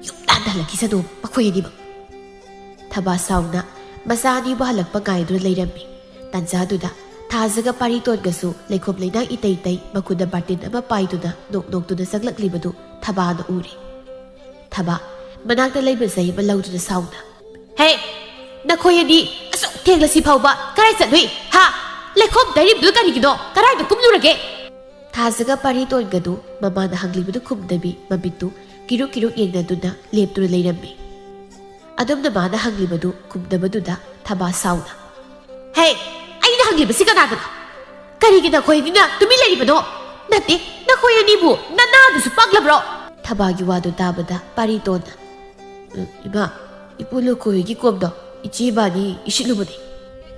ꯌꯨꯝ ꯇꯥꯟꯗ ꯍꯜꯂꯛꯈꯤꯁꯅꯨ ꯃꯈꯣꯏ ꯑꯅꯤꯃꯛ꯫" ꯊꯕꯥ ꯁꯥꯎꯅ ꯃꯆꯥ ꯑꯅꯤꯕꯨ ꯍꯜꯂꯛꯄ ꯉꯥꯏꯗꯨꯅ ꯂꯩꯔꯝꯃꯤ꯫ ꯇꯟꯖꯥꯗꯨꯗ ꯊꯥꯖꯒ ꯄꯥꯔꯤꯇꯣꯟꯒꯁꯨ ꯂꯩꯈꯣꯝ ꯂꯩꯅꯥꯡ ꯏꯇꯩ ꯇꯩ ꯃꯈꯨꯠꯇ ꯕꯥꯔꯇꯤꯟ ꯑꯃ ꯄꯥꯏꯗꯨꯅ ꯅꯣꯛ ꯅꯣꯛꯇꯨꯅ ꯆꯪꯂꯛꯂꯤꯕꯗꯨ ꯊꯕꯥꯅ ꯎꯔꯦ꯫ ꯊꯕꯥ ꯃꯅꯥꯛꯇ ꯂꯩꯕ ꯆꯩ ꯑꯃ ꯂꯧꯗꯨꯅ ꯁꯥꯎꯅ, "ꯍꯦ! ꯅꯈꯣꯏ ꯑꯅꯤ ꯑꯁꯨꯛ ꯊꯦꯡꯂꯁꯤ ꯐꯥꯎꯕ ꯀꯗꯥꯏ ꯆꯠꯂꯨꯏ? ꯍꯥ? ꯂꯩꯈꯣꯝ ꯇꯩꯔꯤꯕꯗꯨ ꯀꯔꯤꯒꯤꯅꯣ? ꯀꯗꯥꯏꯗ ꯀꯨꯝꯂꯨꯔꯒꯦ?" ꯊꯥꯖꯒ ꯄꯥꯔꯤꯇꯣꯟꯒꯗꯨ ꯃꯃꯥꯅ ꯍꯪꯂꯤꯕꯗꯨ ꯈꯨꯝꯗꯕꯤ ꯃꯃꯤꯠꯇꯨ ꯀꯤꯔꯨꯛ ꯀꯤꯔꯨꯛ ꯌꯦꯡꯅꯗꯨꯅ ꯂꯦꯞꯇꯨꯅ ꯂꯩꯔꯝꯃꯤ꯫ ꯑꯗꯨꯝꯅ ꯃꯥꯅ ꯍꯪꯂꯤꯕꯗꯨ ꯈꯨꯝꯗꯕꯗꯨꯗ ꯊꯕꯥ ꯁꯥꯎꯅ, "ꯍꯦ! ꯑꯩꯅ ꯍꯪꯂꯤꯕꯁꯤ ꯀꯅꯥꯗꯅꯣ? ꯀꯔꯤꯒꯤ ꯅꯈꯣꯏ ꯑꯅꯤꯅ ꯇꯨꯃꯤꯟ ꯂꯩꯔꯤꯕꯅꯣ? ꯅꯠꯇꯦ, ꯅꯈꯣꯏ ꯑꯅꯤꯕꯨ ꯅꯅꯥꯗꯨꯁꯨ ꯄꯥꯛꯂꯕ꯭ꯔꯣ?" ꯊꯕꯥꯒꯤ ꯋꯥꯗꯨ ꯇꯥꯕꯗ ꯄꯥꯔꯤꯇꯣꯟꯅ, "ꯎꯝ, ꯏꯃꯥ, ꯏꯄꯨ ꯂꯨꯈꯣꯏꯒꯤ ꯀꯣꯝꯗꯣ ꯏꯆꯦ ꯏꯕꯥꯅꯤ ꯏꯁꯤꯠꯂꯨꯕꯅꯦ꯫"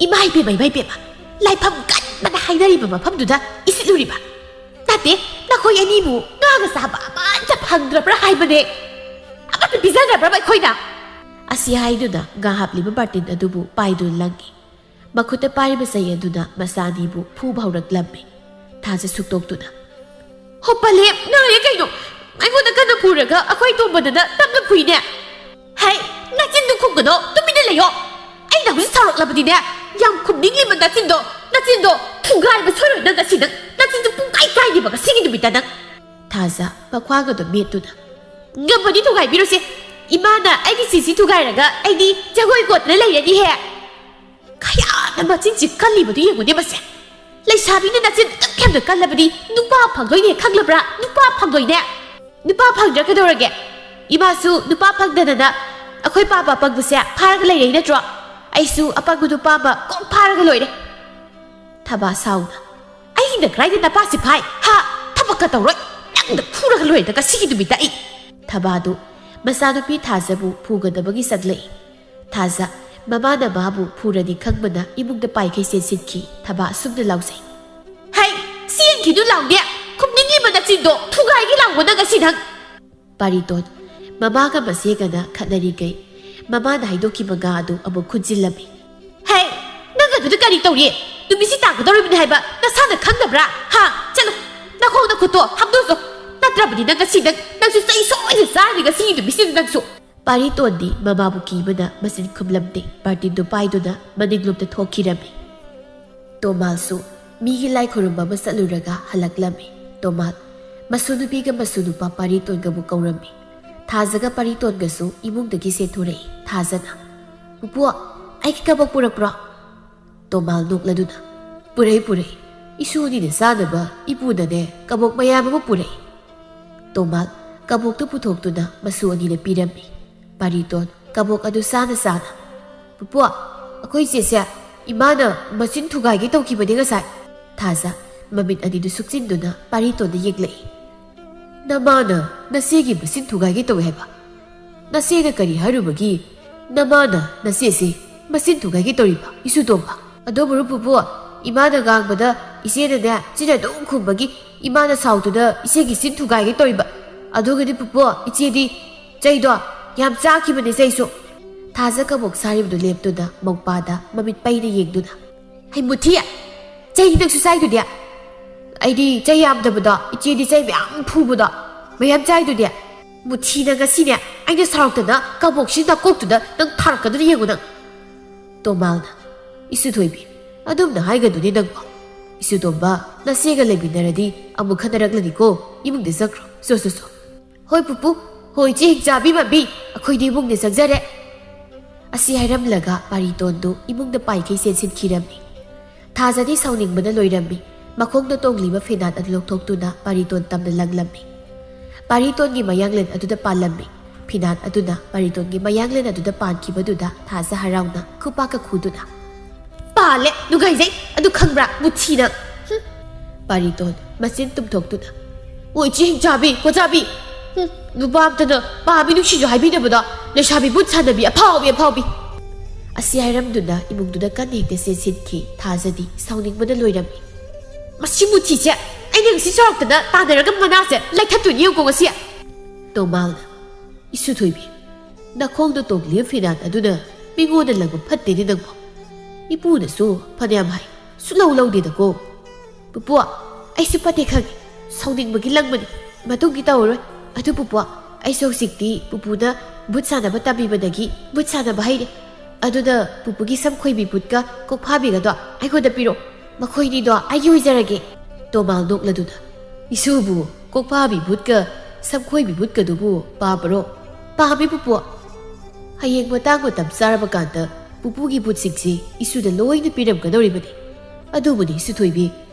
"ꯏꯃꯥ ꯏꯕꯦꯝꯃ, ꯏꯃꯥ ꯏꯕꯦꯝꯃ, ꯂꯥꯏꯐꯝ ꯀꯟꯕꯅ ꯍꯥꯏꯅꯔꯤꯕ ꯃꯐꯝꯗꯨꯗ ꯏꯁꯤꯠꯂꯨꯔꯤꯕ? ꯅꯠꯇꯦ, ꯅꯈꯣꯏ ꯑꯅꯤꯕꯨ ꯉꯥꯒ ꯆꯥꯕ ꯑꯃꯠꯇ ꯐꯪꯗ꯭ꯔꯕ꯭ꯔꯥ ꯍꯥꯏꯕꯅꯦ꯫ ꯑꯃꯠꯇ ꯄꯤꯖꯗ꯭ꯔꯕ꯭ꯔꯕ ꯑꯩꯈꯣꯏꯅ?" ꯑꯁꯤ ꯍꯥꯏꯗꯨꯅ ꯉꯥ ꯍꯥꯞꯂꯤꯕ ꯕꯥꯔꯇꯤꯟ ꯑꯗꯨꯕꯨ ꯄꯥꯏꯗꯨꯅ ꯂꯪꯉꯤ꯫ ꯃꯈꯨꯠꯇ ꯄꯥꯏꯔꯤꯕ ꯆꯩ ꯑꯗꯨꯅ ꯃꯆꯥ ꯑꯅꯤꯕꯨ ꯐꯨꯕ ꯍꯧꯔꯛꯂꯝꯃꯤ꯫ ꯊꯥꯖ ꯁꯨꯛꯇꯣꯛꯇꯨꯅ, "ꯍꯣ ꯄꯂꯦꯞ, ꯅꯥꯔꯦ ꯀꯩꯅꯣ? ꯑꯩꯉꯣꯟꯗ ꯀꯟꯅ ꯐꯨꯔꯒ ꯑꯩꯈꯣꯏ ꯇꯣꯝꯕꯗꯅ ꯇꯞꯅ ꯐꯨꯏꯅꯦ꯫ ꯍꯩ, ꯅꯆꯤꯟꯗꯨ ꯈꯨꯝꯒꯅꯣ, ꯇꯨꯃꯤꯟꯅ ꯂꯩꯌꯣ꯫ ꯑꯩꯅ ꯍꯧꯖꯤꯛ ꯁꯥꯎꯔꯛꯂꯕꯗꯤꯅꯦ, ꯌꯥꯝ ꯈꯨꯝꯅꯤꯡꯂꯤꯕ ꯅꯆꯤꯟꯗꯣ, ꯅꯆꯤꯟꯗꯣ ꯊꯨꯒꯥꯏꯕ ꯁꯣꯏꯔꯣꯏ ꯅꯪ ꯉꯁꯤ, ꯅꯪ ꯅꯆꯤꯟꯗꯨ ꯄꯨꯡꯀꯥꯏ ꯀꯥꯏꯅꯦꯕ ꯉꯁꯤꯒꯤ ꯅꯨꯃꯤꯠꯇ ꯅꯪ꯫" ꯊꯥꯖ ꯃꯈ꯭ꯋꯥꯡ ꯑꯗꯨ ꯃꯦꯠꯇꯨꯅ, "ꯉꯝꯃꯗꯤ ꯊꯨꯒꯥꯏꯕꯤꯔꯨꯁꯦ꯫ ꯏꯃꯥꯅ ꯑꯩꯒꯤ ꯆꯤꯁꯤ ꯊꯨꯒꯥꯏꯔꯒ ꯑꯩꯗꯤ ꯖꯒꯣꯏ ꯀꯣꯠꯇꯅ ꯂꯩꯔꯅꯤꯍꯦ꯫ ꯀꯌꯥꯗ ꯃꯆꯤꯟꯁꯤ ꯀꯜꯂꯤꯕꯗꯨ ꯌꯦꯡꯉꯨꯅꯦ ꯃꯁꯦ꯫ ꯂꯩꯁꯥꯕꯤꯅ ꯅꯆꯤꯟ ꯑꯗꯨꯛ ꯌꯥꯝꯅ ꯀꯜꯂꯕꯗꯤ ꯅꯨꯄꯥ ꯐꯪꯗꯣꯏꯅꯦ, ꯈꯪꯂꯕ꯭ꯔꯥ? ꯅꯨꯄꯥ ꯐꯪꯗꯣꯏꯅꯦ꯫ ꯅꯨꯄꯥ ꯐꯪꯗ꯭ꯔꯥ ꯀꯩꯗꯧꯔꯒꯦ? ꯏꯃꯥꯁꯨ ꯅꯨꯄꯥ ꯐꯪꯗꯗꯅ ꯑꯩꯈꯣꯏ ꯄꯥꯕ ꯑꯄꯪꯕꯁꯦ ꯐꯥꯔꯒ ꯂꯩꯔꯛꯏ ꯅꯠꯇ꯭ꯔꯣ? ꯑꯩꯁꯨ ꯑꯄꯪꯕ ꯅꯨꯄꯥ ꯑꯃ ꯀꯣꯛ ꯐꯥꯔꯒ ꯂꯣꯏꯔꯦ꯫" ꯊꯕꯥ ꯁꯥꯎꯅ, "ꯑꯩꯅ ꯀꯗꯥꯏꯗ ꯅꯄꯥꯁꯤ ꯐꯥꯏ? ꯍꯥ? ꯊꯕꯛꯀ ꯇꯧꯔꯣꯏ꯫ ꯅꯪꯗ ꯐꯨꯔꯒ ꯂꯣꯏꯔꯦꯗ ꯉꯁꯤꯒꯤ ꯅꯨꯃꯤꯠꯇ ꯑꯩ꯫" ꯊꯕꯥꯗꯨ ꯃꯆꯥꯅꯨꯄꯤ ꯊꯥꯖꯕꯨ ꯐꯨꯒꯗꯕꯒꯤ ꯆꯪꯂꯛꯏ꯫ ꯊꯥꯖ, ꯃꯃꯥꯅ ꯃꯥꯕꯨ ꯐꯨꯔꯅꯤ ꯈꯪꯕꯅ ꯏꯃꯨꯡꯗ ꯄꯥꯏꯈꯩ ꯆꯦꯟꯁꯤꯟꯈꯤ꯫ ꯊꯕꯥ ꯑꯁꯨꯝꯅ ꯂꯥꯎꯖꯩ꯫ "ꯍꯩ! ꯆꯦꯟꯈꯤꯅꯨ ꯂꯥꯎꯗꯦ! ꯈꯨꯝꯅꯤꯡꯂꯤꯕ ꯅꯆꯤꯟꯗꯣ ꯊꯨꯒꯥꯏꯒꯦ ꯂꯥꯎꯕꯅ ꯉꯁꯤ ꯅꯪ!" ꯄꯥꯔꯤꯇꯣꯟ, ꯃꯃꯥꯒ ꯃꯆꯦꯒꯅ ꯈꯠꯅꯔꯤꯈꯩ ꯃꯃꯥꯅ ꯍꯥꯏꯗꯣꯛꯈꯤꯕ ꯉꯥ ꯑꯗꯨ ꯑꯃꯨꯛ ꯈꯨꯟꯖꯤꯜꯂꯝꯃꯤ꯫ "ꯍꯩ! ꯅꯪ ꯑꯗꯨꯗ ꯀꯔꯤ ꯇꯧꯔꯤ? ꯅꯨꯃꯤꯠꯁꯤ ꯇꯥꯒꯗꯧꯔꯤꯕꯅꯤ ꯍꯥꯏꯕ ꯅꯁꯥꯅ ꯈꯪꯗꯕ꯭ꯔꯥ? ꯍꯥ? ꯆꯠꯂꯣ! ꯅꯈꯣꯡ ꯅꯈꯨꯠꯇꯣ ꯍꯥꯝꯗꯣꯛꯆꯣ! ꯅꯠꯇ꯭ꯔꯕꯗꯤ ꯅꯪ ꯉꯁꯤ ꯅꯪ, ꯅꯪꯁꯨ ꯆꯩ ꯁꯣꯏꯗꯅ ꯆꯥꯔꯅꯤ ꯉꯁꯤꯒꯤ ꯅꯨꯃꯤꯠꯁꯤꯗ ꯅꯪꯁꯨ!" ꯄꯥꯔꯤꯇꯣꯟꯗꯤ ꯃꯃꯥꯕꯨ ꯀꯤꯕꯅ ꯃꯆꯤꯟ ꯈꯨꯝꯂꯝꯗꯦ꯫ ꯕꯥꯔꯇꯤꯟꯗꯨ ꯄꯥꯏꯗꯨꯅ ꯃꯅꯤꯡꯂꯣꯝꯗ ꯊꯣꯛꯈꯤꯔꯝꯃꯤ꯫ ꯇꯣꯃꯥꯜꯁꯨ ꯃꯤꯒꯤ ꯂꯥꯏ ꯈꯨꯔꯨꯝꯕ ꯑꯃ ꯆꯠꯂꯨꯔꯒ ꯍꯜꯂꯛꯂꯝꯃꯤ꯫ ꯇꯣꯃꯥꯜ ꯃꯁꯨ ꯅꯨꯄꯤꯒ ꯃꯁꯨ ꯅꯨꯄꯥ ꯄꯥꯔꯤꯇꯣꯟꯒꯕꯨ ꯀꯧꯔꯝꯃꯤ꯫ ꯊꯥꯖꯒ ꯄꯥꯔꯤꯇꯣꯟꯒꯁꯨ ꯏꯃꯨꯡꯗꯒꯤ ꯆꯦꯟꯊꯣꯔꯛꯏ꯫ ꯊꯥꯖꯅ, "ꯄꯨꯄꯨ, ꯑꯩꯒꯤ ꯀꯕꯣꯛ ꯄꯨꯔꯛꯄ꯭ꯔꯣ?" ꯇꯣꯃꯥꯜ ꯅꯣꯛꯂꯗꯨꯅ, "ꯄꯨꯔꯛꯏ, ꯄꯨꯔꯛꯏ꯫ ꯏꯁꯨ ꯑꯅꯤꯅ ꯆꯥꯅꯕ ꯏꯄꯨꯅꯅꯦ ꯀꯕꯣꯛ ꯃꯌꯥꯝ ꯑꯃ ꯄꯨꯔꯛꯏ꯫" ꯇꯣꯃꯥꯜ ꯀꯕꯣꯛꯇꯨ ꯄꯨꯊꯣꯛꯇꯨꯅ ꯃꯁꯨ ꯑꯅꯤꯗ ꯄꯤꯔꯝꯃꯤ꯫ ꯄꯥꯔꯤꯇꯣꯟ ꯀꯕꯣꯛ ꯑꯗꯨ ꯆꯥꯅ ꯆꯥꯅ, "ꯄꯨꯄꯨ, ꯑꯩꯈꯣꯏ ꯆꯦꯁꯦ ꯏꯃꯥꯅ ꯃꯆꯤꯟ ꯊꯨꯒꯥꯏꯒꯦ ꯇꯧꯈꯤꯕꯅꯤ ꯉꯁꯥꯏ꯫" ꯊꯥꯖ ꯃꯃꯤꯠ ꯑꯅꯤꯗꯨ ꯁꯨꯛꯆꯤꯟꯗꯨꯅ ꯄꯥꯔꯤꯇꯣꯟꯗ ꯌꯦꯡꯂꯛꯏ꯫ "ꯅꯃꯥꯅ ꯅꯆꯦꯒꯤ ꯃꯆꯤꯟ ꯊꯨꯒꯥꯏꯒꯦ ꯇꯧꯏ ꯍꯥꯏꯕ? ꯅꯆꯦꯅ ꯀꯔꯤ ꯍꯥꯏꯔꯨꯕꯒꯤ ꯅꯃꯥꯅ ꯅꯆꯦꯁꯤ ꯃꯆꯤꯟ ꯊꯨꯒꯥꯏꯒꯦ ꯇꯧꯔꯤꯕ, ꯏꯁꯨ ꯇꯣꯝꯕ?" "ꯑꯗꯨꯕꯨꯔꯣ ꯄꯨꯄꯨ, ꯏꯃꯥꯅ ꯉꯥꯡꯕꯗ ꯏꯆꯦꯅꯅꯦ ꯆꯤꯟ ꯑꯗꯨꯝ ꯈꯨꯝꯕꯒꯤ ꯏꯃꯥꯅ ꯁꯥꯎꯗꯨꯅ ꯏꯆꯦꯒꯤ ꯆꯤꯟ ꯊꯨꯒꯥꯏꯒꯦ ꯇꯧꯔꯤꯕ꯫ ꯑꯗꯨꯒꯗꯤ ꯄꯨꯄꯨ, ꯏꯆꯦꯗꯤ ꯆꯩꯗꯣ ꯌꯥꯝ ꯆꯥꯈꯤꯕꯅꯦ ꯆꯩꯁꯨ꯫" ꯊꯥꯖ ꯀꯕꯣꯛ ꯁꯥꯔꯤꯕꯗꯨ ꯂꯦꯞꯇꯨꯅ ꯃꯧꯄꯥꯗ ꯃꯃꯤꯠ ꯄꯩꯅ ꯌꯦꯡꯗꯨꯅ, "ꯍꯩ ꯃꯨꯊꯤ! ꯆꯩ ꯅꯪꯁꯨ ꯆꯥꯏꯗꯨꯗꯤ? ꯑꯩꯗꯤ ꯆꯩ ꯌꯥꯝꯗꯕꯗꯣ, ꯏꯆꯦꯗꯤ ꯆꯩ ꯃꯌꯥꯝ ꯐꯨꯕꯗꯣ ꯃꯌꯥꯝ ꯆꯥꯏꯗꯨꯗꯤ꯫ ꯃꯨꯊꯤꯅ ꯉꯁꯤꯅꯦ ꯑꯩꯅ ꯁꯥꯎꯔꯛꯇꯅ ꯀꯕꯣꯛꯁꯤ ꯅꯀꯣꯛꯇꯨꯗ ꯅꯪ ꯊꯥꯔꯛꯀꯗꯨꯅ ꯌꯦꯡꯉꯨ ꯅꯪ꯫" ꯇꯣꯃꯥꯜꯅ, "ꯏꯁꯨ ꯊꯣꯏꯕꯤ, ꯑꯗꯨꯝꯅ ꯍꯥꯏꯒꯅꯨꯅꯦ ꯅꯪꯕꯣ꯫ ꯏꯁꯨ ꯇꯣꯝꯕ, ꯅꯆꯦꯒ ꯂꯩꯃꯤꯟꯅꯔꯗꯤ ꯑꯃꯨꯛ ꯈꯠꯅꯔꯛꯂꯅꯤꯀꯣ꯫ ꯏꯃꯨꯡꯗ ꯆꯪꯈ꯭ꯔꯣ, ꯆꯣ, ꯆꯣ, ꯆꯣ꯫" "ꯍꯣꯏ ꯄꯨꯄꯨ, ꯍꯣꯏ ꯏꯆꯦ ꯍꯤꯡꯆꯥꯕꯤ ꯃꯥꯟꯕꯤ, ꯑꯩꯈꯣꯏꯗꯤ ꯏꯃꯨꯡꯗ ꯆꯪꯖꯔꯦ꯫" ꯑꯁꯤ ꯍꯥꯏꯔꯝꯂꯒ ꯄꯥꯔꯤꯇꯣꯟꯗꯨ ꯏꯃꯨꯡꯗ ꯄꯥꯏꯈꯩ ꯆꯦꯟꯁꯤꯟꯈꯤꯔꯝꯃꯤ꯫ ꯊꯥꯖꯗꯤ ꯁꯥꯎꯅꯤꯡꯕꯅ ꯂꯣꯏꯔꯝꯃꯤ꯫ ꯃꯈꯣꯡꯗ ꯇꯣꯡꯂꯤꯕ ꯐꯤꯅꯥꯠ ꯑꯗꯨ ꯂꯧꯊꯣꯛꯇꯨꯅ ꯄꯥꯔꯤꯇꯣꯟ ꯇꯝꯅ ꯂꯪꯂꯝꯃꯤ꯫ ꯄꯥꯔꯤꯇꯣꯟꯒꯤ ꯃꯌꯥꯡꯂꯦꯟ ꯑꯗꯨꯗ ꯄꯥꯜꯂꯝꯃꯤ꯫ ꯐꯤꯅꯥꯠ ꯑꯗꯨꯅ ꯄꯥꯔꯤꯇꯣꯟꯒꯤ ꯃꯌꯥꯡꯂꯦꯟ ꯑꯗꯨꯗ ꯄꯥꯟꯈꯤꯕꯗꯨꯗ ꯊꯥꯖ ꯍꯔꯥꯎꯅ ꯈꯨꯄꯥꯛꯀ ꯈꯨꯗꯨꯅ, "ꯄꯥꯜꯂꯦ, ꯅꯨꯡꯉꯥꯏꯖꯩ꯫ ꯑꯗꯨ ꯈꯪꯕ꯭ꯔꯥ, ꯃꯨꯊꯤꯅ?" ꯍꯨꯝ꯫ ꯄꯥꯔꯤꯇꯣꯟ ꯃꯆꯤꯟ ꯇꯨꯝꯊꯣꯛꯇꯨꯅ, "ꯑꯣ ꯏꯆꯦ ꯍꯤꯡꯆꯥꯕꯤ, ꯀꯣꯆꯥꯕꯤ, ꯍꯨꯝ, ꯅꯨꯄꯥ ꯑꯝꯇꯅ ꯄꯥꯝꯃꯤ ꯅꯨꯡꯁꯤꯁꯨ ꯍꯥꯏꯕꯤꯗꯕꯗ ꯂꯩꯁꯥꯕꯤ ꯕꯨꯠ ꯁꯥꯟꯅꯕꯤ ꯑꯐꯥꯎꯕꯤ ꯑꯐꯥꯎꯕꯤ꯫ ꯑꯁꯤ ꯍꯥꯏꯔꯝꯗꯨꯅ ꯏꯃꯨꯡꯗꯨꯗ ꯀꯟꯅ ꯍꯦꯛꯇ ꯆꯦꯟꯁꯤꯟꯈꯤ꯫ ꯊꯥꯖꯗꯤ ꯁꯥꯎꯅꯤꯡꯕꯅ ꯂꯣꯏꯔꯝꯃꯤ꯫ "ꯃꯁꯤ ꯃꯨꯊꯤꯁꯦ ꯑꯩꯅ ꯉꯁꯤ ꯆꯥꯎꯔꯛꯇꯅ ꯇꯥꯟꯅꯔꯒ ꯃꯅꯥꯁꯦ ꯂꯩꯊꯠꯇꯣꯏꯅꯤ ꯌꯦꯡꯉꯨꯀꯣ ꯉꯁꯤ"꯫ ꯇꯣꯃꯥꯜꯅ, "ꯏꯁꯨ ꯊꯣꯏꯕꯤ, ꯅꯈꯣꯡꯗ ꯇꯣꯡꯂꯤꯕ ꯐꯤꯗꯥꯟ ꯑꯗꯨꯅ ꯃꯤꯉꯣꯟꯗ ꯂꯪꯕ ꯐꯠꯇꯦꯅꯦ ꯅꯪꯕꯣ꯫ ꯏꯄꯨꯅꯁꯨ ꯐꯅꯌꯥꯝ ꯍꯥꯏ, ꯁꯨꯛꯂꯧ ꯂꯧꯗꯦꯗꯀꯣ"꯫ "ꯄꯨꯄꯨ, ꯑꯩꯁꯨ ꯐꯠꯇꯦ ꯈꯪꯉꯤ꯫ ꯁꯥꯎꯅꯤꯡꯕꯒꯤ ꯂꯪꯕꯅꯤ꯫ ꯃꯇꯨꯡꯒꯤ ꯇꯧꯔꯔꯣꯏ꯫ ꯑꯗꯨ ꯄꯨꯄꯨ, ꯑꯩꯁꯨ ꯍꯧꯖꯤꯛꯇꯤ ꯄꯨꯄꯨꯅ ꯕꯨꯠ ꯁꯥꯟꯅꯕ ꯇꯝꯕꯤꯕꯗꯒꯤ ꯕꯨꯠ ꯁꯥꯟꯅꯕ ꯍꯩꯔꯦ꯫ ꯑꯗꯨꯅ ꯄꯨꯄꯨꯒꯤ ꯁꯝꯈꯣꯏꯕꯤ ꯕꯨꯠꯀ ꯀꯣꯛꯐꯥꯕꯤꯒꯗꯣ ꯑꯩꯉꯣꯟꯗ ꯄꯤꯔꯣ꯫ ꯃꯈꯣꯏꯅꯤꯗꯣ ꯑꯩꯒꯤ ꯑꯣꯏꯖꯔꯒꯦ"꯫ ꯇꯣꯃꯥꯜ ꯅꯣꯛꯂꯗꯨꯅ, "ꯏꯁꯨꯕꯨ ꯀꯣꯛꯐꯥꯕꯤ ꯕꯨꯠꯀ ꯁꯝꯈꯣꯏꯕꯤ ꯕꯨꯠꯀꯗꯨꯕꯨ ꯄꯥꯝꯕꯔꯣ?" "ꯄꯥꯝꯃꯤ ꯄꯨꯄꯨ꯫ ꯍꯌꯦꯡ ꯃꯇꯥꯡ ꯃꯇꯝ ꯆꯥꯔꯕ ꯀꯥꯟꯗ ꯄꯨꯄꯨꯒꯤ ꯕꯨꯠꯁꯤꯡꯁꯤ ꯏꯁꯨꯗ ꯂꯣꯏꯅ ꯄꯤꯔꯝꯒꯗꯧꯔꯤꯕꯅꯤ꯫ ꯑꯗꯨꯕꯨꯅꯤ ꯏꯁꯨ ꯊꯣꯏꯕꯤ,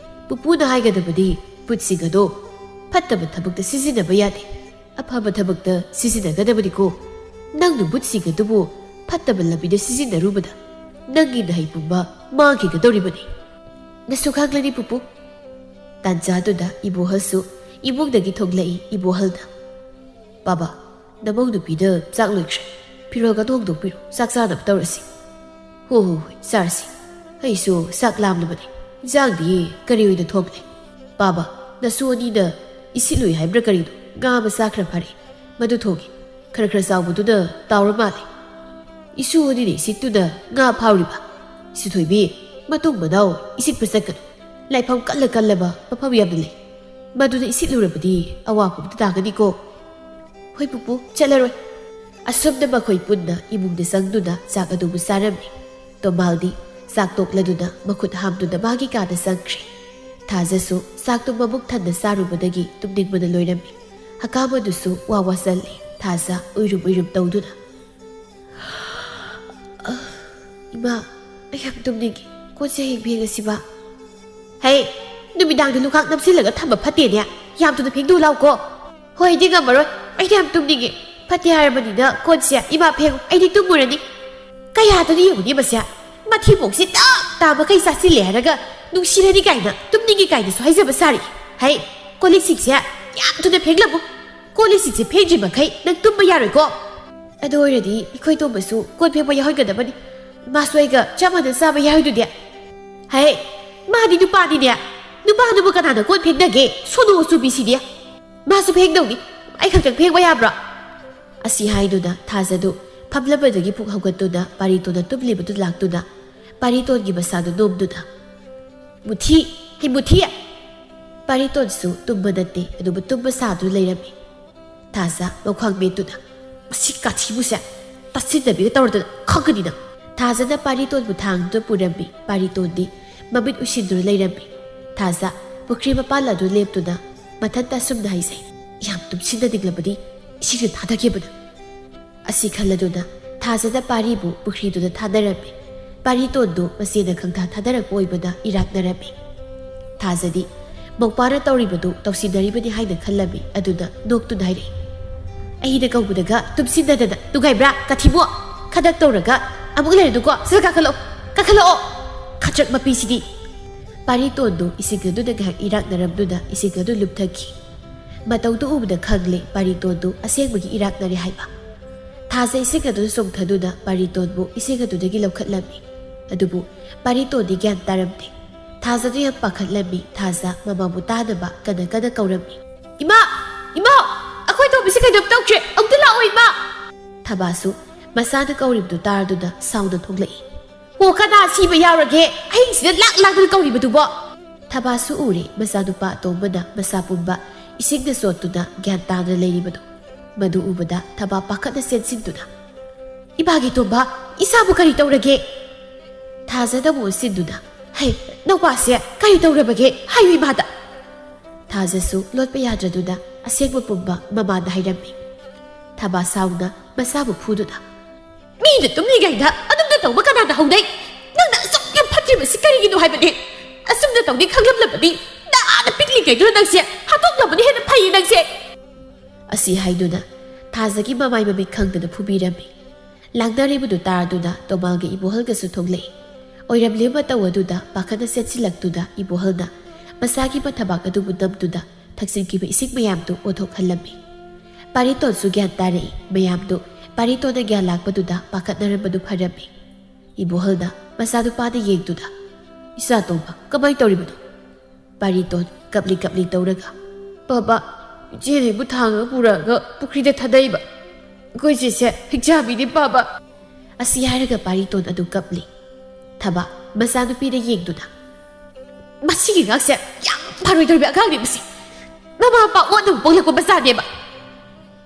ꯄꯨꯄꯨꯅ ꯍꯥꯏꯒꯗꯕꯗꯤ ꯕꯨꯠꯁꯤꯡ ꯑꯗꯣ ꯐꯠꯇꯕ ꯊꯕꯛꯇ ꯁꯤꯖꯤꯟꯅꯕ ꯌꯥꯗꯦ꯫ ꯑꯐꯕ ꯊꯕꯛꯇ ꯁꯤꯖꯤꯟꯅꯒꯗꯕꯅꯤꯀꯣ꯫ ꯅꯪꯅ ꯕꯨꯠꯁꯤꯡ ꯑꯗꯨꯕꯨ ꯐꯠꯇꯕ ꯂꯝꯕꯤꯗ ꯁꯤꯖꯤꯟꯅꯔꯨꯕꯗ ꯅꯪꯒꯤ ꯅꯍꯩ ꯄꯨꯝꯕ ꯃꯥꯡꯈꯤꯒꯗꯧꯔꯤꯕꯅꯤ꯫ ꯅꯁꯨ ꯈꯪꯂꯅꯤ ꯄꯨꯄꯨ"꯫ ꯇꯥꯟꯖꯥꯗꯨꯗ ꯏꯕꯣꯍꯜꯁꯨ ꯏꯃꯨꯡꯗꯒꯤ ꯊꯣꯛꯂꯛꯏ꯫ ꯏꯕꯣꯍꯜꯅ, "ꯕꯥꯕꯥ, ꯅꯃꯧ ꯅꯨꯄꯤꯗ ꯆꯥꯛ ꯂꯣꯏꯈ꯭ꯔꯦ꯫ ꯐꯤꯔꯣꯜꯒꯗꯣ ꯍꯣꯡꯗꯣꯛꯄꯤꯔꯣ, ꯆꯥꯛ ꯆꯥꯅꯕ ꯇꯧꯔꯁꯤ"꯫ "ꯍꯣ ꯍꯣ ꯍꯣꯏ, ꯆꯥꯔꯁꯤ꯫ ꯑꯩꯁꯨ ꯆꯥꯛ ꯂꯥꯝꯂꯕꯅꯤ꯫ ꯏꯟꯖꯥꯡꯗꯤ ꯀꯔꯤ ꯑꯣꯏꯅ ꯊꯣꯡꯂꯦ? ꯕꯥꯕꯥ, ꯅꯁꯨ ꯑꯅꯤꯅ ꯏꯁꯤꯠꯂꯨꯏ ꯍꯥꯏꯕ꯭ꯔꯥ ꯀꯔꯤꯅꯣ? ꯉꯥ ꯑꯃ ꯆꯥꯈ꯭ꯔ ꯐꯔꯦ꯫ ꯃꯗꯨ ꯊꯣꯡꯉꯤ꯫ ꯈꯔ ꯈꯔ ꯆꯥꯎꯕꯗꯨꯅ ꯇꯥꯎꯔ ꯃꯥꯜꯂꯦ꯫ ꯏꯁꯨ ꯑꯅꯤꯅ ꯏꯁꯤꯠꯇꯨꯅ ꯉꯥ ꯐꯥꯎꯔꯤꯕ꯫ ꯏꯁꯨ ꯊꯣꯏꯕꯤ, ꯃꯇꯨꯡ ꯃꯅꯥꯎ ꯏꯁꯤꯠꯄ ꯆꯠꯀꯅꯨ꯫ ꯂꯥꯏꯐꯝ ꯀꯜꯂ ꯀꯜꯂꯕ ꯃꯐꯝ ꯌꯥꯝꯅ ꯂꯩ꯫ ꯃꯗꯨꯗ ꯏꯁꯤꯠꯂꯨꯔꯕꯗꯤ ꯑꯋꯥꯐꯝꯗ ꯇꯥꯒꯅꯤꯀꯣ"꯫ "ꯍꯣꯏ ꯄꯨꯄꯨ, ꯆꯠꯂꯔꯣꯏ"꯫ ꯑꯁꯨꯝꯅ ꯃꯈꯣꯏ ꯄꯨꯟꯅ ꯏꯃꯨꯡꯗ ꯆꯪꯗꯨꯅ ꯆꯥꯛ ꯑꯗꯨꯕꯨ ꯆꯥꯔꯝꯃꯤ꯫ ꯇꯣꯃꯥꯜꯗꯤ ꯆꯥꯛ ꯇꯣꯛꯂꯗꯨꯅ ꯃꯈꯨꯠ ꯍꯥꯝꯗꯨꯅ ꯃꯥꯒꯤ ꯀꯥꯗ ꯆꯪꯈ꯭ꯔꯦ꯫ ꯊꯥꯖꯁꯨ ꯆꯥꯛꯇꯨ ꯃꯕꯨꯛ ꯊꯟꯅ ꯆꯥꯔꯨꯕꯗꯒꯤ ꯇꯨꯝꯅꯤꯡꯕꯅ ꯂꯣꯏꯔꯝꯃꯤ꯫ ꯍꯀꯥꯝ ꯑꯗꯨꯁꯨ ꯋꯥ ꯋꯥ ꯆꯜꯂꯤ꯫ ꯊꯥꯖ ꯎꯏꯔꯨꯝ ꯎꯏꯔꯨꯝ ꯇꯧꯗꯨꯅ, "ꯏꯃꯥ, ꯑꯩ ꯌꯥꯝ ꯇꯨꯝꯅꯤꯡꯉꯤ꯫ ꯀꯣꯟꯁꯦ ꯍꯌꯦꯡ ꯐꯦꯡꯉꯁꯤꯕ"꯫ "ꯍꯩ, ꯅꯨꯃꯤꯗꯥꯡꯗ ꯂꯨꯈꯥꯛ ꯅꯝꯁꯤꯜꯂꯒ ꯊꯝꯕ ꯐꯠꯇꯦꯅꯦ꯫ ꯌꯥꯝ ꯊꯨꯅ ꯐꯦꯡꯗꯣꯛꯎ ꯂꯥꯎꯀꯣ"꯫ "ꯍꯣꯏ, ꯑꯩꯗꯤ ꯉꯝꯃꯔꯣꯏ꯫ ꯑꯩꯗꯤ ꯌꯥꯝ ꯇꯨꯝꯅꯤꯡꯉꯤ꯫ ꯐꯠꯇꯦ ꯍꯥꯏꯔꯕꯅꯤꯅ ꯀꯣꯟꯁꯦ ꯏꯃꯥ ꯐꯦꯡꯉꯨ꯫ ꯑꯩꯗꯤ ꯇꯨꯝꯃꯨꯔꯅꯤ"꯫ "ꯀꯌꯥꯗꯅꯣ ꯌꯦꯡꯉꯨꯅꯦ ꯃꯁꯦ꯫ ꯃꯊꯤꯕꯣꯡꯁꯤ ꯇꯞ ꯇꯥ ꯃꯈꯩ ꯆꯥꯁꯤꯜꯂꯦ ꯍꯥꯏꯔꯒ ꯅꯨꯡꯁꯤꯔꯅꯤ ꯀꯥꯏꯅ, ꯇꯨꯝꯅꯤꯡꯉꯤ ꯀꯥꯏꯅꯁꯨ ꯍꯥꯏꯖꯕ ꯁꯥꯔꯤ꯫ ꯍꯩ, ꯀꯣꯜ ꯂꯤꯛꯁꯤꯡꯁꯦ ꯌꯥꯝ ꯊꯨꯅ ꯐꯦꯡꯂꯝꯃꯨ"꯫ "ꯀꯣꯜ ꯂꯤꯛꯁꯤꯡꯁꯦ ꯐꯦꯡꯗ꯭ꯔꯤ ꯃꯈꯩ ꯅꯪ ꯇꯨꯝꯕ ꯌꯥꯔꯣꯏꯀꯣ꯫ ꯑꯗꯨ ꯑꯣꯏꯔꯗꯤ ꯑꯩꯈꯣꯏ ꯇꯣꯝꯕꯁꯨ ꯀꯣꯟ ꯐꯦꯡꯕ ꯌꯥꯎꯍꯟꯒꯗꯕꯅꯤ꯫ ꯃꯥꯁꯨ ꯑꯩꯒ ꯆꯞ ꯃꯥꯟꯅ ꯆꯥꯕ ꯌꯥꯔꯣꯏꯗꯨꯗꯤ꯫ ꯍꯦ, ꯃꯥꯗꯤ ꯅꯨꯄꯥꯅꯤꯅꯦ꯫ ꯅꯨꯄꯥꯗꯨꯕꯨ ꯀꯅꯥꯅ ꯀꯣꯟ ꯐꯦꯡꯅꯒꯦ? ꯁꯣꯅꯣ ꯆꯨꯕꯤꯁꯤꯗꯤ꯫ ꯃꯥꯁꯨ ꯐꯦꯡꯗꯧꯅꯤ꯫ ꯑꯩ ꯈꯛꯇꯪ ꯐꯦꯡꯕ ꯌꯥꯕ꯭ꯔꯣ?" ꯑꯁꯤ ꯍꯥꯏꯗꯨꯅ ꯊꯥꯖꯗꯨ ꯐꯝꯂꯝꯕꯗꯒꯤ ꯐꯨꯛ ꯍꯧꯒꯠꯇꯨꯅ ꯄꯥꯔꯤꯇꯣꯟꯅ ꯇꯨꯝꯂꯤꯕꯗꯨ ꯂꯥꯛꯇꯨꯅ ꯄꯥꯔꯤꯇꯣꯟꯒꯤ ꯃꯁꯥꯗꯨ ꯅꯣꯝꯗꯨꯅ, "ꯃꯨꯊꯤ, ꯍꯩ ꯃꯨꯊꯤ!" ꯄꯥꯔꯤꯇꯣꯟꯁꯨ ꯇꯨꯝꯕ ꯅꯠꯇꯦ, ꯑꯗꯨꯕꯨ ꯇꯨꯝꯕ ꯁꯥꯗꯨꯅ ꯂꯩꯔꯝꯃꯤ꯫ ꯊꯥꯖ ꯃꯈ꯭ꯋꯥꯡ ꯃꯦꯠꯇꯨꯅ, "ꯃꯁꯤ ꯀꯥꯊꯤꯕꯨꯁꯦ ꯇꯥꯁꯤꯟꯅꯕꯤꯒ ꯇꯧꯔꯗꯅ ꯈꯪꯒꯅꯤ ꯅꯪ!" ꯊꯥꯖꯅ ꯄꯥꯔꯤꯇꯣꯟꯕꯨ ꯊꯥꯡꯗꯨꯅ ꯄꯨꯔꯝꯃꯤ꯫ ꯄꯥꯔꯤꯇꯣꯟꯗꯤ ꯃꯃꯤꯠ ꯎꯏꯁꯤꯟꯗꯨꯅ ꯂꯩꯔꯝꯃꯤ꯫ ꯊꯥꯖ ꯄꯨꯈ꯭ꯔꯤ ꯃꯄꯥꯜ ꯑꯗꯨ ꯂꯦꯞꯇꯨꯅ ꯃꯊꯟꯇ ꯑꯁꯨꯝꯅ ꯍꯥꯏꯖꯩ, "ꯌꯥꯝ ꯇꯨꯝꯁꯤꯟꯅꯅꯤꯡꯂꯕꯗꯤ ꯏꯁꯤꯡꯗ ꯊꯥꯗꯒꯦꯕꯅ!" ꯑꯁꯤ ꯈꯜꯂꯗꯨꯅ ꯊꯥꯖꯅ ꯄꯥꯔꯤꯕꯨ ꯄꯨꯈ꯭ꯔꯤꯗꯨꯗ ꯊꯥꯗꯔꯝꯃꯤ꯫ ꯄꯥꯔꯤꯇꯣꯟꯗꯨ ꯃꯆꯦꯅ ꯈꯪꯊꯥ ꯊꯥꯗꯔꯛꯄ ꯑꯣꯏꯕꯅ ꯏꯔꯥꯛꯅꯔꯝꯃꯤ꯫ ꯊꯥꯖꯗꯤ ꯃꯧꯄꯥꯅ ꯇꯧꯔꯤꯕꯗꯨ ꯇꯧꯁꯤꯟꯅꯔꯤꯕꯅꯤ ꯍꯥꯏꯅ ꯈꯜꯂꯝꯃꯤ꯫ ꯑꯗꯨꯅ ꯅꯣꯛꯇꯨꯅ ꯍꯥꯏꯔꯛꯏ, "ꯑꯩꯅ ꯀꯧꯕꯗꯒ ꯇꯨꯝꯁꯤꯟꯅꯗꯅ ꯅꯨꯡꯉꯥꯏꯕ꯭ꯔꯥ, ꯀꯥꯊꯤꯕꯣ? ꯈꯗꯛ ꯇꯧꯔꯒ ꯑꯃꯨꯛ ꯂꯩꯔꯅꯨꯀꯣ꯫ ꯁꯤꯗ ꯀꯥꯈꯠꯂꯛꯑꯣ, ꯀꯥꯈꯠꯂꯛꯑꯣ, ꯈꯗ꯭ꯔꯛ ꯃꯄꯤꯁꯤꯗꯤ!" ꯄꯥꯔꯤꯇꯣꯟꯗꯨ ꯏꯁꯤꯡ ꯑꯗꯨꯗ ꯉꯥꯏꯍꯥꯛ ꯏꯔꯥꯛꯅꯔꯝꯗꯨꯅ ꯏꯁꯤꯡ ꯑꯗꯨ ꯂꯨꯞꯊꯈꯤ꯫ ꯃꯇꯧꯗꯨ ꯎꯕꯗ ꯈꯪꯂꯦ ꯄꯥꯔꯤꯇꯣꯟꯗꯨ ꯑꯁꯦꯡꯕꯒꯤ ꯏꯔꯥꯛꯅꯔꯦ ꯍꯥꯏꯕ꯫ ꯊꯥꯖ ꯏꯁꯤꯡ ꯑꯗꯨꯗ ꯆꯣꯡꯊꯗꯨꯅ ꯄꯥꯔꯤꯇꯣꯟꯕꯨ ꯏꯁꯤꯡ ꯑꯗꯨꯗꯒꯤ ꯂꯧꯈꯠꯂꯝꯃꯤ꯫ ꯑꯗꯨꯕꯨ ꯄꯥꯔꯤꯇꯣꯟꯗꯤ ꯒ꯭ꯌꯥꯟ ꯇꯥꯔꯝꯗꯦ꯫ ꯊꯥꯖꯗꯨ ꯌꯥꯝ ꯄꯥꯈꯠꯂꯝꯃꯤ꯫ ꯊꯥꯖ ꯃꯃꯥꯕꯨ ꯇꯥꯅꯕ ꯀꯟꯅ ꯀꯟꯅ ꯀꯧꯔꯝꯃꯤ꯫ "ꯏꯃꯥ! ꯏꯃꯥ! ꯑꯩꯈꯣꯏ ꯇꯣꯝꯕꯤꯁꯦ ꯀꯩꯅꯣꯝ ꯇꯧꯈ꯭ꯔꯦ! ꯑꯃꯨꯛꯇ ꯂꯥꯛꯑꯣ, ꯏꯃꯥ!" ꯊꯕꯥꯁꯨ ꯃꯆꯥꯅ ꯀꯧꯔꯤꯕꯗꯨ ꯇꯥꯔꯗꯨꯅ ꯁꯥꯎꯅ ꯊꯣꯛꯂꯛꯏ꯫ "ꯑꯣ, ꯀꯅꯥ ꯁꯤꯕ ꯌꯥꯎꯔꯒꯦ ꯑꯍꯤꯡꯁꯤꯗ ꯂꯥꯛ ꯂꯥꯛꯇꯅ ꯀꯧꯔꯤꯕꯗꯨꯕꯣ?" ꯊꯕꯥꯁꯨ ꯎꯔꯦ ꯃꯆꯥꯅꯨꯄꯥ ꯑꯇꯣꯝꯕꯅ ꯃꯁꯥ ꯄꯨꯝꯕ ꯏꯁꯤꯡꯗ ꯆꯣꯠꯇꯨꯅ ꯒ꯭ꯌꯥꯟ ꯇꯥꯅ ꯂꯩꯔꯤꯕꯗꯨ꯫ ꯃꯗꯨ ꯎꯕꯗ ꯊꯕꯥ ꯄꯥꯈꯠꯅ ꯆꯦꯟꯁꯤꯟꯗꯨꯅ, "ꯏꯃꯥꯒꯤ ꯇꯣꯝꯕ, ꯏꯆꯥꯕꯨ ꯀꯔꯤ ꯇꯧꯔꯒꯦ?" ꯊꯥꯖꯗ ꯑꯃꯨꯛ ꯑꯣꯟꯁꯤꯟꯗꯨꯅ, "ꯍꯩ, ꯅꯧꯄꯥꯁꯦ ꯀꯔꯤ ꯇꯧꯔꯕꯒꯦ? ꯍꯥꯏꯌꯨ ꯏꯃꯥꯗ!" ꯊꯥꯖꯁꯨ ꯂꯣꯠꯄ ꯌꯥꯗ꯭ꯔꯗꯨꯅ ꯑꯁꯦꯡꯕ ꯄꯨꯝꯕ ꯃꯃꯥꯗ ꯍꯥꯏꯔꯝꯃꯤ꯫ ꯊꯕꯥ ꯁꯥꯎꯅ ꯃꯁꯥꯕꯨ ꯐꯨꯗꯨꯅ, "ꯃꯤꯅ ꯇꯨꯝꯂꯤꯉꯩꯗ ꯑꯗꯨꯝꯅ ꯇꯧꯕ ꯀꯅꯥꯅ ꯍꯧꯅꯩ? ꯅꯪꯅ ꯑꯁꯨꯛ ꯌꯥꯝ ꯐꯠꯇ꯭ꯔꯤꯕꯁꯤ ꯀꯔꯤꯒꯤꯅꯣ ꯍꯥꯏꯕꯅꯦ? ꯑꯁꯨꯝꯅ ꯇꯧꯅꯤ ꯈꯪꯂꯝꯂꯕꯗꯤ ꯅꯍꯥꯟꯅ ꯄꯤꯛꯂꯤꯉꯩꯗꯨꯗ ꯅꯪꯁꯦ ꯍꯥꯠꯇꯣꯛꯂꯝꯕꯅ ꯍꯦꯟꯅ ꯐꯩꯌꯦ ꯅꯪꯁꯦ!" ꯑꯁꯤ ꯍꯥꯏꯗꯨꯅ ꯊꯥꯖꯒꯤ ꯃꯃꯥꯏ ꯃꯃꯤꯠ ꯈꯪꯗꯅ ꯐꯨꯕꯤꯔꯝꯃꯤ꯫ ꯂꯥꯡꯅꯔꯤꯕꯗꯨ ꯇꯥꯔꯗꯨꯅ ꯇꯣꯃꯥꯜꯒꯤ ꯏꯕꯣꯍꯜꯒꯁꯨ ꯊꯣꯛꯂꯛꯏ꯫ ꯑꯣꯏꯔꯝꯂꯤꯕ ꯃꯇꯧ ꯑꯗꯨꯗ ꯄꯥꯈꯠꯅ ꯆꯦꯟꯁꯤꯜꯂꯛꯇꯨꯅ ꯏꯕꯣꯍꯜꯅ ꯃꯁꯥꯒꯤ ꯃꯊꯕꯥꯛ ꯑꯗꯨꯕꯨ ꯅꯝꯗꯨꯅ ꯊꯛꯆꯤꯟꯈꯤꯕ ꯏꯁꯤꯡ ꯃꯌꯥꯝꯗꯨ ꯑꯣꯊꯣꯛꯍꯜꯂꯝꯃꯤ꯫ ꯄꯥꯔꯤꯇꯣꯟꯁꯨ ꯒ꯭ꯌꯥꯟ ꯇꯥꯔꯛꯏ꯫ ꯃꯌꯥꯝꯗꯨ ꯄꯥꯔꯤꯇꯣꯟꯅ ꯒ꯭ꯌꯥꯟ ꯂꯥꯛꯄꯗꯨꯗ ꯄꯥꯈꯠꯅꯔꯝꯕꯗꯨ ꯐꯔꯝꯃꯤ꯫ ꯏꯕꯣꯍꯜꯅ ꯃꯆꯥꯅꯨꯄꯥꯗ ꯌꯦꯡꯗꯨꯅ, "ꯏꯆꯥ ꯇꯣꯝꯕ, ꯀꯃꯥꯏ ꯇꯧꯔꯤꯕꯅꯣ?" ꯄꯥꯔꯤꯇꯣꯟ ꯀꯞꯂꯤ ꯀꯞꯂꯤ ꯇꯧꯔꯒ, "ꯄꯥꯕ, ꯏꯆꯦꯅ ꯑꯩꯕꯨ ꯊꯥꯡꯉꯒ ꯄꯨꯔꯛꯑꯒ ꯄꯨꯈ꯭ꯔꯤꯗ ꯊꯥꯗꯩꯕ꯫ ꯑꯩꯈꯣꯏ ꯆꯦꯁꯦ ꯍꯤꯡꯆꯥꯕꯤꯅꯤ ꯄꯥꯕ꯫" ꯑꯁꯤ ꯍꯥꯏꯔꯒ ꯄꯥꯔꯤꯇꯣꯟ ꯑꯗꯨ ꯀꯞꯂꯤ꯫ ꯊꯕꯥ ꯃꯆꯥꯅꯨꯄꯤꯗ ꯌꯦꯡꯗꯨꯅ, "ꯃꯁꯤꯒꯤ ꯑꯉꯥꯡꯁꯦ ꯌꯥꯝ ꯐꯔꯣꯏꯗꯧꯔꯤꯕ ꯑꯉꯥꯡꯅꯤ ꯃꯁꯤ꯫ ꯃꯃꯥ ꯃꯄꯥ ꯑꯣꯟꯅꯕ ꯄꯣꯛꯂꯛꯄ ꯃꯆꯥꯅꯦꯕ꯫"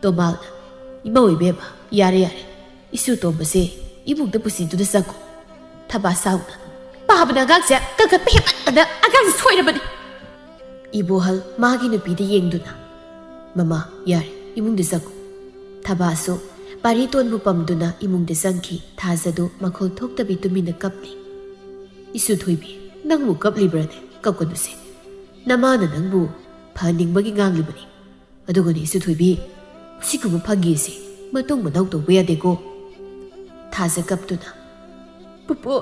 ꯇꯣꯃꯥꯜꯅ, "ꯏꯃꯧ ꯏꯕꯦꯝꯃ, ꯌꯥꯔꯦ ꯌꯥꯔꯦ꯫ ꯏꯁꯨ ꯇꯣꯝꯕꯁꯦ ꯏꯃꯨꯡꯗ ꯄꯨꯁꯤꯟꯗꯨꯅ ꯆꯪꯉꯨ꯫" ꯊꯕꯥ ꯁꯥꯎꯅ, "ꯄꯥꯕꯅ ꯑꯉꯥꯡꯁꯦ ꯀꯟꯈꯠꯄ ꯍꯦꯟꯃꯟꯗꯅ ꯑꯉꯥꯡꯁꯦ ꯁꯣꯏꯔꯕꯅꯤ꯫" ꯏꯕꯣꯍꯜ ꯃꯥꯒꯤ ꯅꯨꯄꯤꯗ ꯌꯦꯡꯗꯨꯅ, "ꯃꯃꯥ, ꯌꯥꯔꯦ, ꯏꯃꯨꯡꯗ ꯆꯪꯉꯨ꯫" ꯊꯕꯥꯁꯨ ꯄꯥꯔꯤꯇꯣꯟꯕꯨ ꯄꯝꯗꯨꯅ ꯏꯃꯨꯡꯗ ꯆꯪꯈꯤ꯫ ꯊꯥꯖꯗꯨ ꯃꯈꯣꯜ ꯊꯣꯛꯇꯕꯤ ꯇꯨꯃꯤꯟꯅ ꯀꯞꯂꯤ꯫ "ꯏꯁꯨ ꯊꯣꯏꯕꯤ, ꯅꯪꯕꯨ ꯀꯞꯂꯤꯕ꯭ꯔꯅꯦ? ꯀꯞꯀꯅꯨꯁꯦ꯫ ꯅꯃꯥꯅ ꯅꯪꯕꯨ ꯐꯍꯟꯅꯤꯡꯕꯒꯤ ꯉꯥꯡꯂꯤꯕꯅꯤ꯫ ꯑꯗꯨꯒꯅꯤ ꯏꯁꯨ ꯊꯣꯏꯕꯤ, ꯁꯤꯒꯨꯝꯕ ꯐꯥꯒꯤꯁꯦ ꯃꯇꯨꯡ ꯃꯅꯥꯎ ꯇꯧꯕ ꯌꯥꯗꯦꯀꯣ꯫" ꯊꯥꯖ ꯀꯞꯇꯨꯅ, "ꯄꯨꯄꯨ,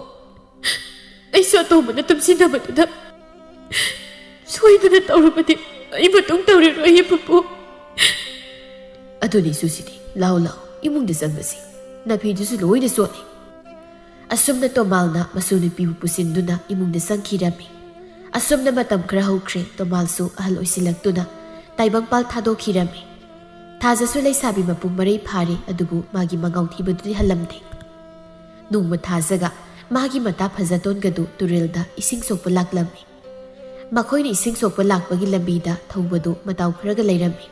ꯑꯩꯁꯨ ꯑꯇꯣꯝꯕꯅ ꯇꯨꯝꯁꯤꯟꯅꯕꯗꯨꯗ ꯁꯣꯏꯗꯅ ꯇꯧꯔꯨꯕꯗꯤ ꯑꯩ ꯃꯇꯨꯡ ꯇꯧꯔꯔꯣꯏꯌꯦ ꯄꯨꯄꯨ꯫" "ꯑꯗꯨꯅꯤ ꯁꯨꯁꯤꯗꯤ, ꯂꯥꯎ ꯂꯥꯎ, ꯏꯃꯨꯡꯗ ꯆꯪꯉꯁꯤ꯫ ꯅꯐꯤꯗꯨꯁꯨ ꯂꯣꯏꯅ ꯆꯣꯠꯂꯦ꯫" ꯑꯁꯨꯝꯅ ꯇꯣꯃꯥꯜꯅ ꯃꯁꯨ ꯅꯨꯄꯤꯕꯨ ꯄꯨꯁꯤꯟꯗꯨꯅ ꯏꯃꯨꯡꯗ ꯆꯪꯈꯤꯔꯝꯃꯤ꯫ ꯑꯁꯨꯝꯅ ꯃꯇꯝ ꯈꯔ ꯍꯧꯈ꯭ꯔꯦ꯫ ꯇꯣꯃꯥꯜꯁꯨ ꯑꯍꯜ ꯑꯣꯏꯁꯤꯜꯂꯛꯇꯨꯅ ꯇꯥꯏꯕꯪꯄꯥꯜ ꯊꯥꯗꯣꯛꯈꯤꯔꯝꯃꯤ꯫ ꯊꯥꯖꯁꯨ ꯂꯩꯁꯥꯕꯤ ꯃꯄꯨꯡ ꯃꯔꯩ ꯐꯥꯔꯦ, ꯑꯗꯨꯕꯨ ꯃꯥꯒꯤ ꯃꯉꯥꯎ ꯊꯤꯕꯗꯨꯗꯤ ꯍꯜꯂꯝꯗꯦ꯫ ꯅꯣꯡꯃ ꯊꯥꯖꯒ ꯃꯥꯒꯤ ꯃꯇꯥ ꯐꯖꯇꯣꯟꯒꯗꯨ ꯇꯨꯔꯦꯜꯗ ꯏꯁꯤꯡ ꯁꯣꯛꯄ ꯂꯥꯛꯂꯝꯃꯤ꯫ ꯃꯈꯣꯏꯅ ꯏꯁꯤꯡ ꯁꯣꯛꯄ ꯂꯥꯛꯄꯒꯤ ꯂꯝꯕꯤꯗ ꯊꯧꯕꯗꯨ ꯃꯇꯥꯎ ꯈꯔꯒ ꯂꯩꯔꯝꯃꯤ꯫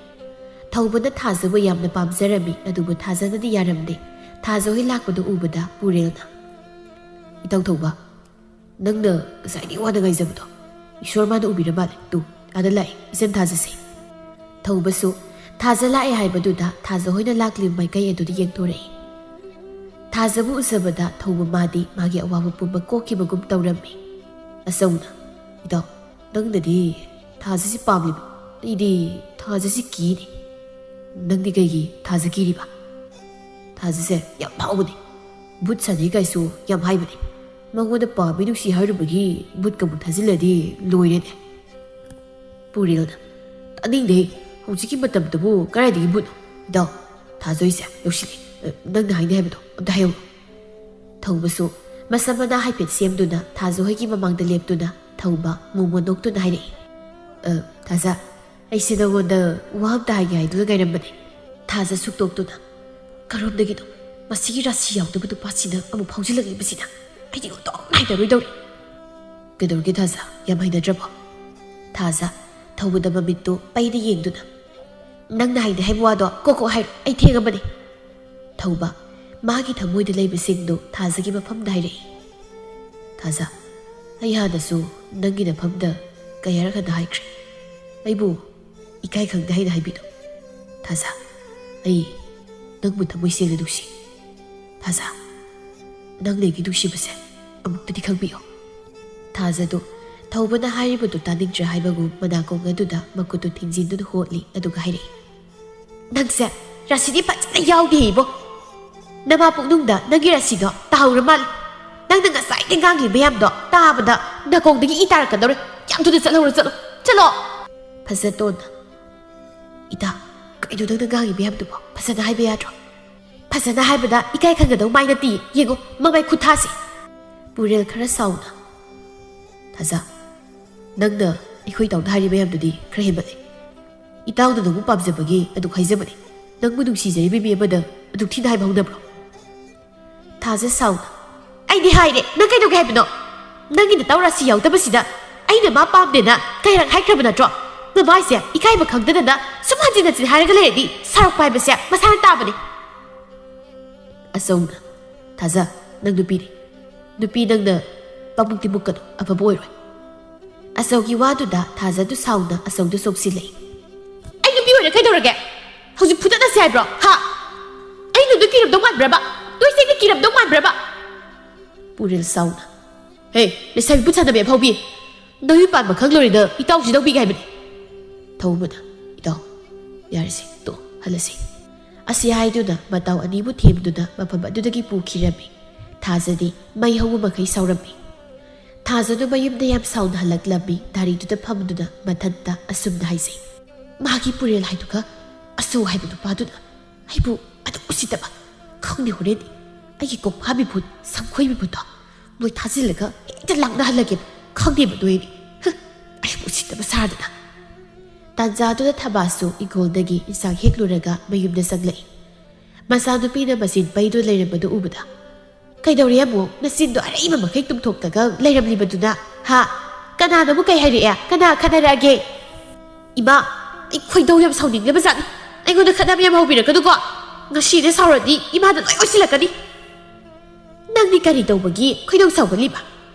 ꯊꯧꯕꯅ ꯊꯥꯖꯕꯨ ꯌꯥꯝꯅ ꯄꯥꯝꯖꯔꯝꯃꯤ, ꯑꯗꯨꯕꯨ ꯊꯥꯖꯅꯗꯤ ꯌꯥꯔꯝꯗꯦ꯫ ꯊꯥꯖ ꯍꯣꯏ ꯂꯥꯛꯄꯗꯨ ꯎꯕꯗ ꯄꯨꯔꯦꯜꯅ, "ꯏꯇꯥꯎ ꯊꯧꯕ, ꯅꯪꯅ ꯉꯁꯥꯏꯗꯒꯤ ꯋꯥꯅ ꯉꯥꯏꯖꯕꯗꯣ ꯏꯁꯣꯔ ꯃꯥꯅ ꯎꯕꯤꯔ ꯃꯥꯜꯂꯦ꯫ ꯇꯨ, ꯑꯥꯗ ꯂꯥꯛꯑꯦ, ꯏꯆꯟ ꯊꯥꯖꯁꯦ꯫" ꯊꯧꯕꯁꯨ ꯊꯥꯖ ꯂꯥꯛꯑꯦ ꯍꯥꯏꯕꯗꯨꯗ ꯊꯥꯖ ꯍꯣꯏꯅ ꯂꯥꯛꯂꯤꯕ ꯃꯥꯏꯀꯩ ꯑꯗꯨꯗ ꯌꯦꯡꯊꯣꯔꯛꯏ꯫ ꯊꯥꯖꯕꯨ ꯎꯖꯕꯗ ꯊꯧꯕ ꯃꯥꯗꯤ ꯃꯥꯒꯤ ꯑꯋꯥꯕ ꯄꯨꯝꯕ ꯀꯣꯛꯈꯤꯕꯒꯨꯝ ꯇꯧꯔꯝꯃꯤ꯫ ꯑꯆꯧꯅ, "ꯏꯇꯥꯎ, ꯅꯪꯅꯗꯤ ꯊꯥꯖꯁꯤ ꯄꯥꯝꯂꯤꯕ, ꯑꯩꯗꯤ ꯊꯥꯖꯁꯤ ꯀꯤꯅꯦ꯫ ꯅꯪꯗꯤ ꯀꯩꯒꯤ ꯊꯥꯖ ꯀꯤꯔꯤꯕ? ꯊꯥꯖꯁꯦ ꯌꯥꯝ ꯐꯥꯎꯕꯅꯦ꯫ ꯚꯨꯠ ꯁꯥꯟꯅꯩ ꯀꯥꯏꯁꯨ ꯌꯥꯝ ꯍꯥꯏꯕꯅꯦ꯫ ꯃꯉꯣꯟꯗ ꯄꯥꯝꯃꯤ ꯅꯨꯡꯁꯤ ꯍꯥꯏꯔꯨꯕꯒꯤ ꯚꯨꯠꯀ ꯑꯃꯨꯛ ꯊꯥꯖꯤꯜꯂꯗꯤ ꯂꯣꯏꯔꯦꯅꯦ꯫" ꯄꯨꯔꯦꯜꯅ, "ꯇꯥꯅꯤꯡꯗꯦ, ꯍꯧꯖꯤꯛꯀꯤ ꯃꯇꯝꯗꯕꯨ ꯀꯗꯥꯏꯗꯒꯤ ꯚꯨꯠꯅꯣ? "ꯏꯇꯥꯎ, ꯊꯥꯖ ꯍꯣꯏꯁꯦ ꯂꯧꯁꯤꯜꯂꯦ꯫ ꯑ, ꯅꯪꯅ ꯍꯥꯏꯅꯤ ꯍꯥꯏꯕꯗꯣ ꯑꯝꯇ ꯍꯥꯏꯌꯨ꯫" ꯊꯧꯕꯁꯨ ꯃꯁꯝ ꯃꯅꯥ ꯍꯥꯏꯐꯦꯠ ꯁꯦꯝꯗꯨꯅ ꯊꯥꯖ ꯍꯣꯏꯒꯤ ꯃꯃꯥꯡꯗ ꯂꯦꯞꯇꯨꯅ ꯊꯧꯕ ꯃꯣꯃꯣꯟ ꯅꯣꯛꯇꯨꯅ ꯍꯥꯏꯔꯛꯏ꯫ "ꯑ, ꯊꯥꯖ, ꯑꯩꯁꯦ ꯅꯉꯣꯟꯗ ꯋꯥ ꯑꯝꯇ ꯍꯥꯏꯒꯦ ꯍꯥꯏꯗꯨꯅ ꯉꯥꯏꯔꯝꯕꯅꯦ꯫" ꯊꯥꯖ ꯁꯨꯛꯇꯣꯛꯇꯨꯅ, "ꯀꯔꯣꯝꯗꯒꯤꯅꯣ ꯃꯁꯤꯒꯤ ꯔꯥꯁꯤ ꯌꯥꯎꯗꯕ ꯅꯨꯄꯥꯁꯤꯅ ꯑꯃꯨꯛ ꯐꯥꯎꯖꯤꯜꯂꯛꯂꯤꯕꯁꯤꯅ? ꯑꯩꯗꯤ ꯍꯨꯟꯗꯣꯛ ꯅꯥꯏꯗꯔꯣꯏꯗꯧꯔꯤ꯫" "ꯀꯩꯗꯧꯔꯒꯦ ꯊꯥꯖ? ꯌꯥꯝ ꯍꯩꯅꯗ꯭ꯔꯕꯣ?" ꯊꯥꯖ ꯊꯧꯕꯗ ꯃꯃꯤꯠꯇꯨ ꯄꯩꯅ ꯌꯦꯡꯗꯨꯅ, "ꯅꯪꯅ ꯍꯥꯏꯗꯤ ꯍꯥꯏꯕ ꯋꯥꯗꯣ ꯀꯣꯛ ꯀꯣꯛ ꯍꯥꯏꯔꯣ, ꯑꯩ ꯊꯦꯡꯉꯕꯅꯤ꯫" ꯊꯧꯕ ꯃꯥꯒꯤ ꯊꯃꯣꯏꯗ ꯂꯩꯕꯁꯤꯡꯗꯨ ꯊꯥꯖꯒꯤ ꯃꯐꯝꯗ ꯍꯥꯏꯔꯛꯏ꯫ "ꯊꯥꯖ, ꯑꯩ ꯍꯥꯟꯅꯁꯨ ꯅꯪꯒꯤ ꯅꯐꯝꯗ ꯀꯌꯥꯔꯛ ꯍꯟꯅ ꯍꯥꯏꯈ꯭ꯔꯦ, ꯑꯩꯕꯨ ꯏꯀꯥꯏ ꯈꯪꯗꯦ ꯍꯥꯏꯅ ꯍꯥꯏꯕꯤꯅꯨ꯫ ꯊꯥꯖ, ꯑꯩ ꯅꯪꯕꯨ ꯊꯃꯣꯏ ꯁꯦꯡꯅ ꯅꯨꯡꯁꯤ꯫ ꯊꯥꯖ, ꯅꯪꯅ ꯑꯩꯒꯤ ꯅꯨꯡꯁꯤꯕꯁꯦ ꯑꯃꯨꯛꯇꯗꯤ ꯈꯪꯕꯤꯌꯣ꯫" ꯊꯥꯖꯗꯨ ꯊꯧꯕꯅ ꯍꯥꯏꯔꯤꯕꯗꯨ ꯇꯥꯅꯤꯡꯗ꯭ꯔꯦ ꯍꯥꯏꯕꯒꯨꯝ ꯃꯅꯥꯀꯣꯡ ꯑꯗꯨꯗ ꯃꯈꯨꯠꯇꯨ ꯊꯤꯡꯖꯤꯟꯗꯨꯅ ꯍꯣꯠꯂꯤ, ꯑꯗꯨꯒ ꯍꯥꯏꯔꯛꯏ, "ꯅꯪꯁꯦ ꯔꯥꯁꯤꯗꯤ ꯐꯖꯅ ꯌꯥꯎꯗꯦ ꯏꯕꯣ꯫ ꯅꯃꯥ ꯄꯨꯛꯅꯨꯡꯗ ꯅꯪꯒꯤ ꯔꯥꯁꯤꯗꯣ ꯇꯥꯍꯧꯔ ꯃꯥꯜꯂꯦ꯫ ꯅꯪꯅ ꯉꯁꯥꯏꯗꯩ ꯉꯥꯡꯂꯤ ꯃꯌꯥꯝꯗꯣ ꯇꯥꯕꯗ ꯅꯥꯀꯣꯡꯗꯒꯤ ꯏ ꯇꯥꯔꯛꯀꯗꯧꯔꯦ꯫ ꯌꯥꯝ ꯊꯨꯅ ꯆꯠꯍꯧꯔꯣ, ꯆꯠꯂꯣ, ꯆꯠꯂꯣ꯫" ꯐꯖꯇꯣꯟꯅ, "ꯏꯇꯥ, ꯀꯩꯅꯣ ꯅꯪꯅ ꯉꯥꯡꯉꯤ ꯃꯌꯥꯝꯗꯨꯕꯣ? ꯐꯖꯅ ꯍꯥꯏꯕ ꯌꯥꯗ꯭ꯔꯣ? ꯐꯖꯅ ꯍꯥꯏꯕꯗ ꯏꯀꯥꯏ ꯈꯪꯒꯗꯧ ꯃꯥꯏ ꯅꯠꯇꯦ꯫ ꯌꯦꯡꯉꯣ, ꯃꯃꯥꯏ ꯈꯨꯊꯥꯁꯦ꯫" ꯄꯨꯔꯦꯜ ꯈꯔ ꯁꯥꯎꯅ, "ꯊꯥꯖ, ꯅꯪꯅ ꯑꯩꯈꯣꯏ ꯏꯇꯥꯎꯗ ꯍꯥꯏꯔꯤ ꯃꯌꯥꯝꯗꯨꯗꯤ ꯈꯔ ꯍꯦꯟꯃꯜꯂꯦ꯫ ꯏꯇꯥꯎꯅ ꯅꯪꯕꯨ ꯄꯥꯝꯖꯕꯒꯤ ꯑꯗꯨꯛ ꯍꯥꯏꯖꯕꯅꯦ꯫ ꯅꯪꯕꯨ ꯅꯨꯡꯁꯤꯖꯔꯤꯕ ꯃꯤ ꯑꯃꯗ ꯑꯗꯨꯛ ꯊꯤꯅ ꯍꯥꯏꯕ ꯍꯧꯅꯕ꯭ꯔꯣ?" ꯊꯥꯖ ꯁꯥꯎꯅ, "ꯑꯩꯗꯤ ꯍꯥꯏꯔꯦ, ꯅꯪ ꯀꯩꯗꯧꯒꯦ ꯍꯥꯏꯕꯅꯣ? ꯅꯪꯒꯤ ꯅꯇꯥꯎ ꯔꯥꯁꯤ ꯌꯥꯎꯗꯕꯁꯤꯗ ꯑꯩꯅ ꯃꯥ ꯄꯥꯝꯗꯦꯅ ꯀꯌꯥꯔꯛ ꯍꯥꯏꯈ꯭ꯔꯕ ꯅꯠꯇ꯭ꯔꯣ? ꯅꯃꯥꯏꯁꯦ ꯏꯀꯥꯏꯕ ꯈꯪꯗꯗꯅ ꯁꯨꯝ ꯍꯟꯖꯤꯟ ꯍꯟꯖꯤꯟ ꯍꯥꯏꯔꯒ ꯂꯩꯔꯗꯤ ꯁꯥꯎꯔꯛꯄ ꯍꯥꯏꯕꯁꯦ ꯃꯁꯥꯅ ꯇꯥꯕꯅꯦ꯫" ꯑꯆꯧꯅ, "ꯊꯥꯖ, ꯅꯪ ꯅꯨꯄꯤꯅꯤ꯫ ꯅꯨꯄꯤ ꯅꯪꯅ ꯄꯥꯃꯨꯛꯇꯤ ꯃꯨꯛꯀꯅꯨ, ꯑꯐꯕ ꯑꯣꯏꯔꯣꯏ꯫" ꯑꯆꯧꯒꯤ ꯋꯥꯗꯨꯗ ꯊꯥꯖꯗꯨ ꯁꯥꯎꯅ ꯑꯆꯧꯗ ꯆꯣꯛꯁꯤꯜꯂꯛꯏ꯫ "ꯑꯩ ꯅꯨꯄꯤ ꯑꯣꯏꯔꯦ ꯀꯩꯗꯧꯔꯒꯦ? ꯍꯧꯖꯤꯛ ꯐꯨꯗꯠꯅꯁꯦ ꯍꯥꯏꯕ꯭ꯔꯣ? ꯍꯥ? ꯑꯩ ꯅꯣꯏꯗ ꯀꯤꯔꯝꯗꯧ ꯃꯥꯟꯕ꯭ꯔꯕ? ꯅꯣꯏꯁꯦ ꯑꯩꯅ ꯀꯤꯔꯝꯗꯧ ꯃꯥꯟꯕ꯭ꯔꯕ?" ꯄꯨꯔꯦꯜ ꯁꯥꯎꯅ, "ꯍꯦ, ꯂꯩꯁꯥꯕꯤ ꯄꯨꯠ ꯁꯥꯟꯅꯕꯤ ꯑꯐꯥꯎꯕꯤ! ꯅꯌꯨꯝ ꯄꯥꯟꯕ ꯈꯪꯂꯣꯏꯔꯦꯗ ꯏꯇꯥꯎꯁꯤ ꯂꯧꯕꯤꯒꯦ ꯍꯥꯏꯕꯅꯤ꯫" ꯊꯧꯕꯅ, "ꯏꯇꯥꯎ, ꯌꯥꯔꯦꯁꯦ, ꯇꯣ, ꯍꯜꯂꯁꯤ꯫" ꯑꯁꯤ ꯍꯥꯏꯗꯨꯅ ꯃꯇꯥꯎ ꯑꯅꯤꯕꯨ ꯊꯦꯝꯗꯨꯅ ꯃꯐꯝ ꯑꯗꯨꯗꯒꯤ ꯄꯨꯈꯤꯔꯝꯃꯤ꯫ ꯊꯥꯖꯗꯤ ꯃꯩ ꯍꯧꯕ ꯃꯈꯩ ꯁꯥꯎꯔꯝꯃꯤ꯫ ꯊꯥꯖꯗꯨ ꯃꯌꯨꯝꯗ ꯌꯥꯝ ꯁꯥꯎꯅ ꯍꯜꯂꯛꯂꯝꯃꯤ꯫ ꯗꯥꯔꯤꯗꯨꯗ ꯐꯝꯗꯨꯅ ꯃꯊꯟꯇ ꯑꯁꯨꯝꯅ ꯍꯥꯏꯖꯩ, "ꯃꯥꯒꯤ ꯄꯨꯔꯦꯜ ꯍꯥꯏꯗꯨꯒ ꯑꯁꯨ ꯍꯥꯏꯕ ꯅꯨꯄꯥꯗꯨꯅ ꯑꯩꯕꯨ ꯑꯗꯨꯛ ꯎꯁꯤꯠꯇꯕ꯫ ꯈꯪꯗꯦ, ꯍꯣꯔꯦꯟꯗꯤ ꯑꯩꯒꯤ ꯀꯣꯛꯐꯥꯕꯤ ꯚꯨꯠ, ꯁꯝꯈꯣꯏꯕꯤ ꯚꯨꯠꯇꯣ ꯃꯣꯏ ꯊꯥꯖꯤꯜꯂꯒ ꯍꯦꯛꯇ ꯂꯥꯛꯅꯍꯜꯂꯒꯦꯕ꯫ ꯈꯪꯗꯦꯕ ꯅꯣꯏꯅꯤ꯫ ꯍ, ꯑꯩꯕꯨ ꯎꯁꯤꯠꯇꯕ ꯁꯥꯗꯅ꯫ ꯇꯥꯟꯖꯥꯗꯨꯗ ꯊꯕꯥꯁꯨ ꯏꯪꯈꯣꯜꯗꯒꯤ ꯏꯟꯁꯥꯡ ꯍꯦꯛꯂꯨꯔꯒ ꯃꯌꯨꯝꯗ ꯆꯪꯂꯛꯏ꯫ ꯃꯆꯥꯅꯨꯄꯤꯅ ꯃꯆꯤꯟ ꯄꯩꯗꯨꯅ ꯂꯩꯔꯝꯕꯗꯨ ꯎꯕꯗ, "ꯀꯩꯗꯧꯔꯦ ꯑꯃꯨꯛ? ꯅꯆꯤꯟꯗꯣ ꯑꯔꯩꯕ ꯃꯈꯩ ꯇꯨꯝꯊꯣꯛꯇꯒ ꯂꯩꯔꯝꯂꯤꯕꯗꯨꯅ? ꯍꯥ? ꯀꯅꯥꯅꯕꯨ ꯀꯩ ꯍꯥꯏꯔꯛꯑꯦ? ꯀꯅꯥ ꯈꯠꯅꯔꯛꯑꯒꯦ?" "ꯏꯃꯥ, ꯑꯩ ꯈꯣꯏꯗꯧ ꯌꯥꯝ ꯁꯥꯎꯅꯤꯡꯂꯕꯖꯥꯠꯅꯤ꯫ ꯑꯩꯉꯣꯟꯗ ꯈꯠꯅꯕ ꯌꯥꯝ ꯍꯧꯕꯤꯔꯛꯀꯅꯨꯀꯣ꯫ ꯉꯁꯤꯗ ꯁꯥꯎꯔꯗꯤ ꯏꯃꯥꯗ ꯂꯣꯏ ꯑꯣꯏꯁꯤꯜꯂꯛꯀꯅꯤ꯫ ꯅꯪꯗꯤ ꯀꯔꯤ ꯇꯧꯕꯒꯤ ꯈꯣꯏꯗꯧ ꯁꯥꯎꯒꯠꯂꯤꯕ?